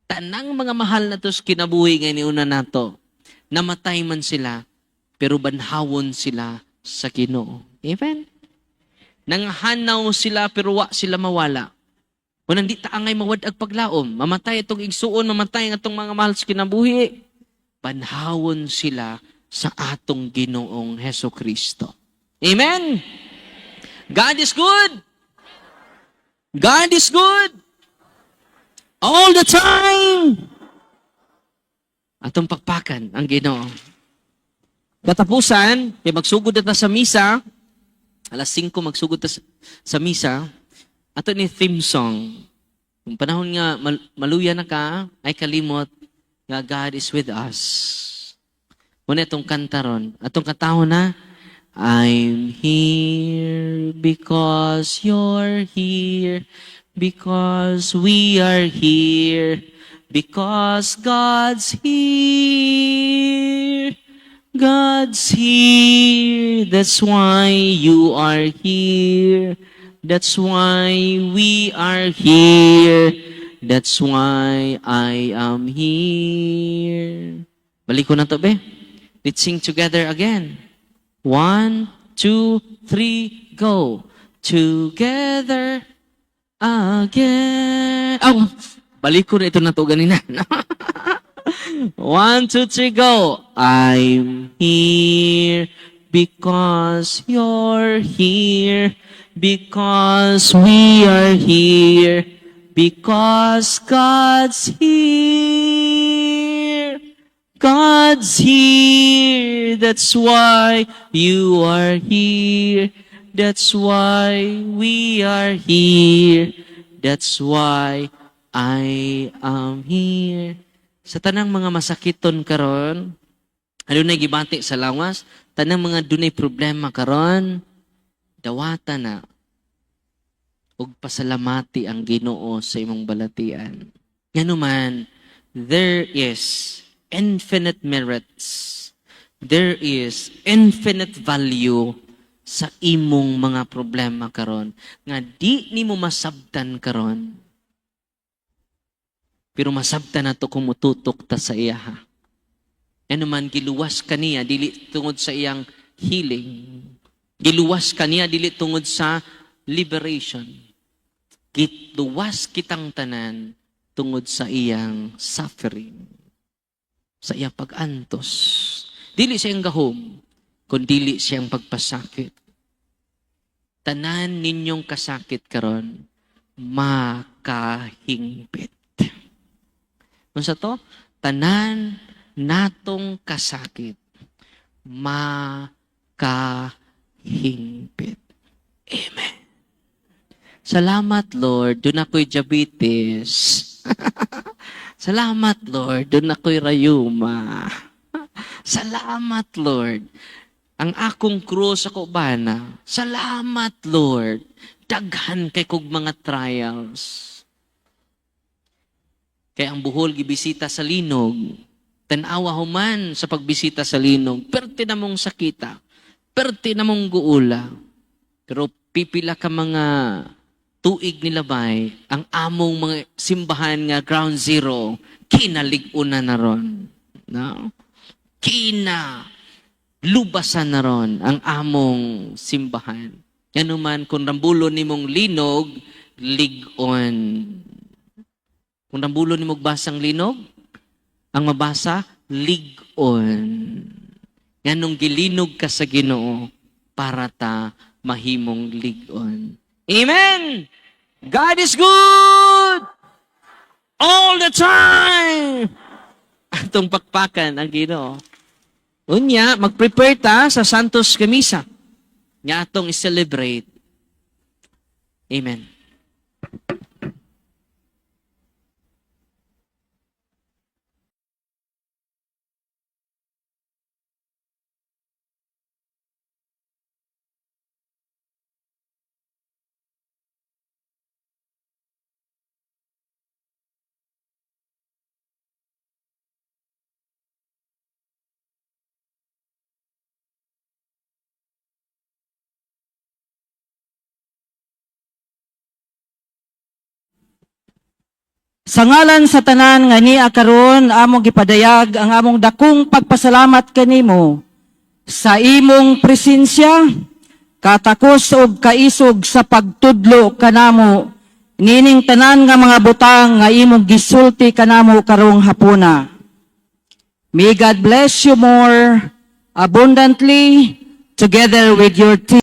Speaker 2: Tanang mga mahal nato sa kinabuhi nga niuna nato, namatay man sila, pero banhawon sila sa Ginoo. Amen? Nangahanaw sila pero wa sila mawala. Kung di ta angay mawad-ag paglaom, mamatay itong igsuon, mamatay ang atong mga mahal sa kinabuhi, banhawon sila sa atong Ginoong Heso Kristo. Amen? God is good. God is good. All the time. Atong pakpakan ang Ginoo. Katapusan, kay magsugod na ta sa misa, alas 5 magsugod ta sa misa, ato ni theme song. Kung panahon nga maluya na ka, ay kalimot nga God is with us. Muna itong kanta ron. Atong kantahon na, "I'm here because you're here, because we are here, because God's here. God's here, that's why you are here. That's why we are here. That's why I am here." Balik ko na to, be. Let's sing together again. One, two, three, go. "Together again." Oh, balik ko na ito na to ganina. One, two, three, go. "I'm here because you're here, because we are here, because God's here. God's here. That's why you are here. That's why we are here. That's why I am here." Sa tanang mga masakiton karon, adunay gibati sa lawas, tanang mga dunay problema karon, dawata na ug pasalamati ang Ginoo sa imong balatian. Nganuman, there is infinite merits. There is infinite value sa imong mga problema karon nga di nimo masabtan karon. Pero masabtan nato kung mututok ta sa iya. Ano man, giluwas kaniya dili tungod sa iyang healing. Giluwas kaniya dili tungod sa liberation. Giluwas kitang tanan tungod sa iyang suffering. Sa iyang pag-antos. Dili sa iyang gahom, kundili siyang pagpasakit. Tanan ninyong kasakit karon makahingpit. Unsa to? Tanan natong kasakit makahingpit. Amen. Salamat, Lord, duna ko'y diabetes. Salamat, Lord, duna ko'y rayuma. Salamat, Lord. Ang akong krus ako bana. Salamat, Lord. Daghan kay kog mga trials. Kay ang buhol gibisita sa linog. Tanawa human sa pagbisita sa linog, perti namong sakita, perti namong guula. Pero pipila ka mga tuig nilabay, ang among mga simbahan nga ground zero, kinalig-una na ron. No? Kina lubasan na ron ang among simbahan. Nganuman, kung rambulo nimong linog, lig-on. Kung rambulo nimong basang linog, ang mabasa, lig-on. Nganong gilinog ka sa Ginoo para ta mahimong lig-on. Amen! God is good! All the time! Atong pakpakan ang Ginoo. Unya, mag-prepare ta sa Santos Kamisa. Nga atong i-celebrate. Amen.
Speaker 1: Sa ngalan sa tanan nga niya karon, among gipadayag ang among dakong pagpasalamat kanimo sa imong presensya, katakos og kaisog sa pagtudlo kanamo nining tanan nga mga butang nga imong gisulti kanamo karong hapuna. May God bless you more abundantly together with your team.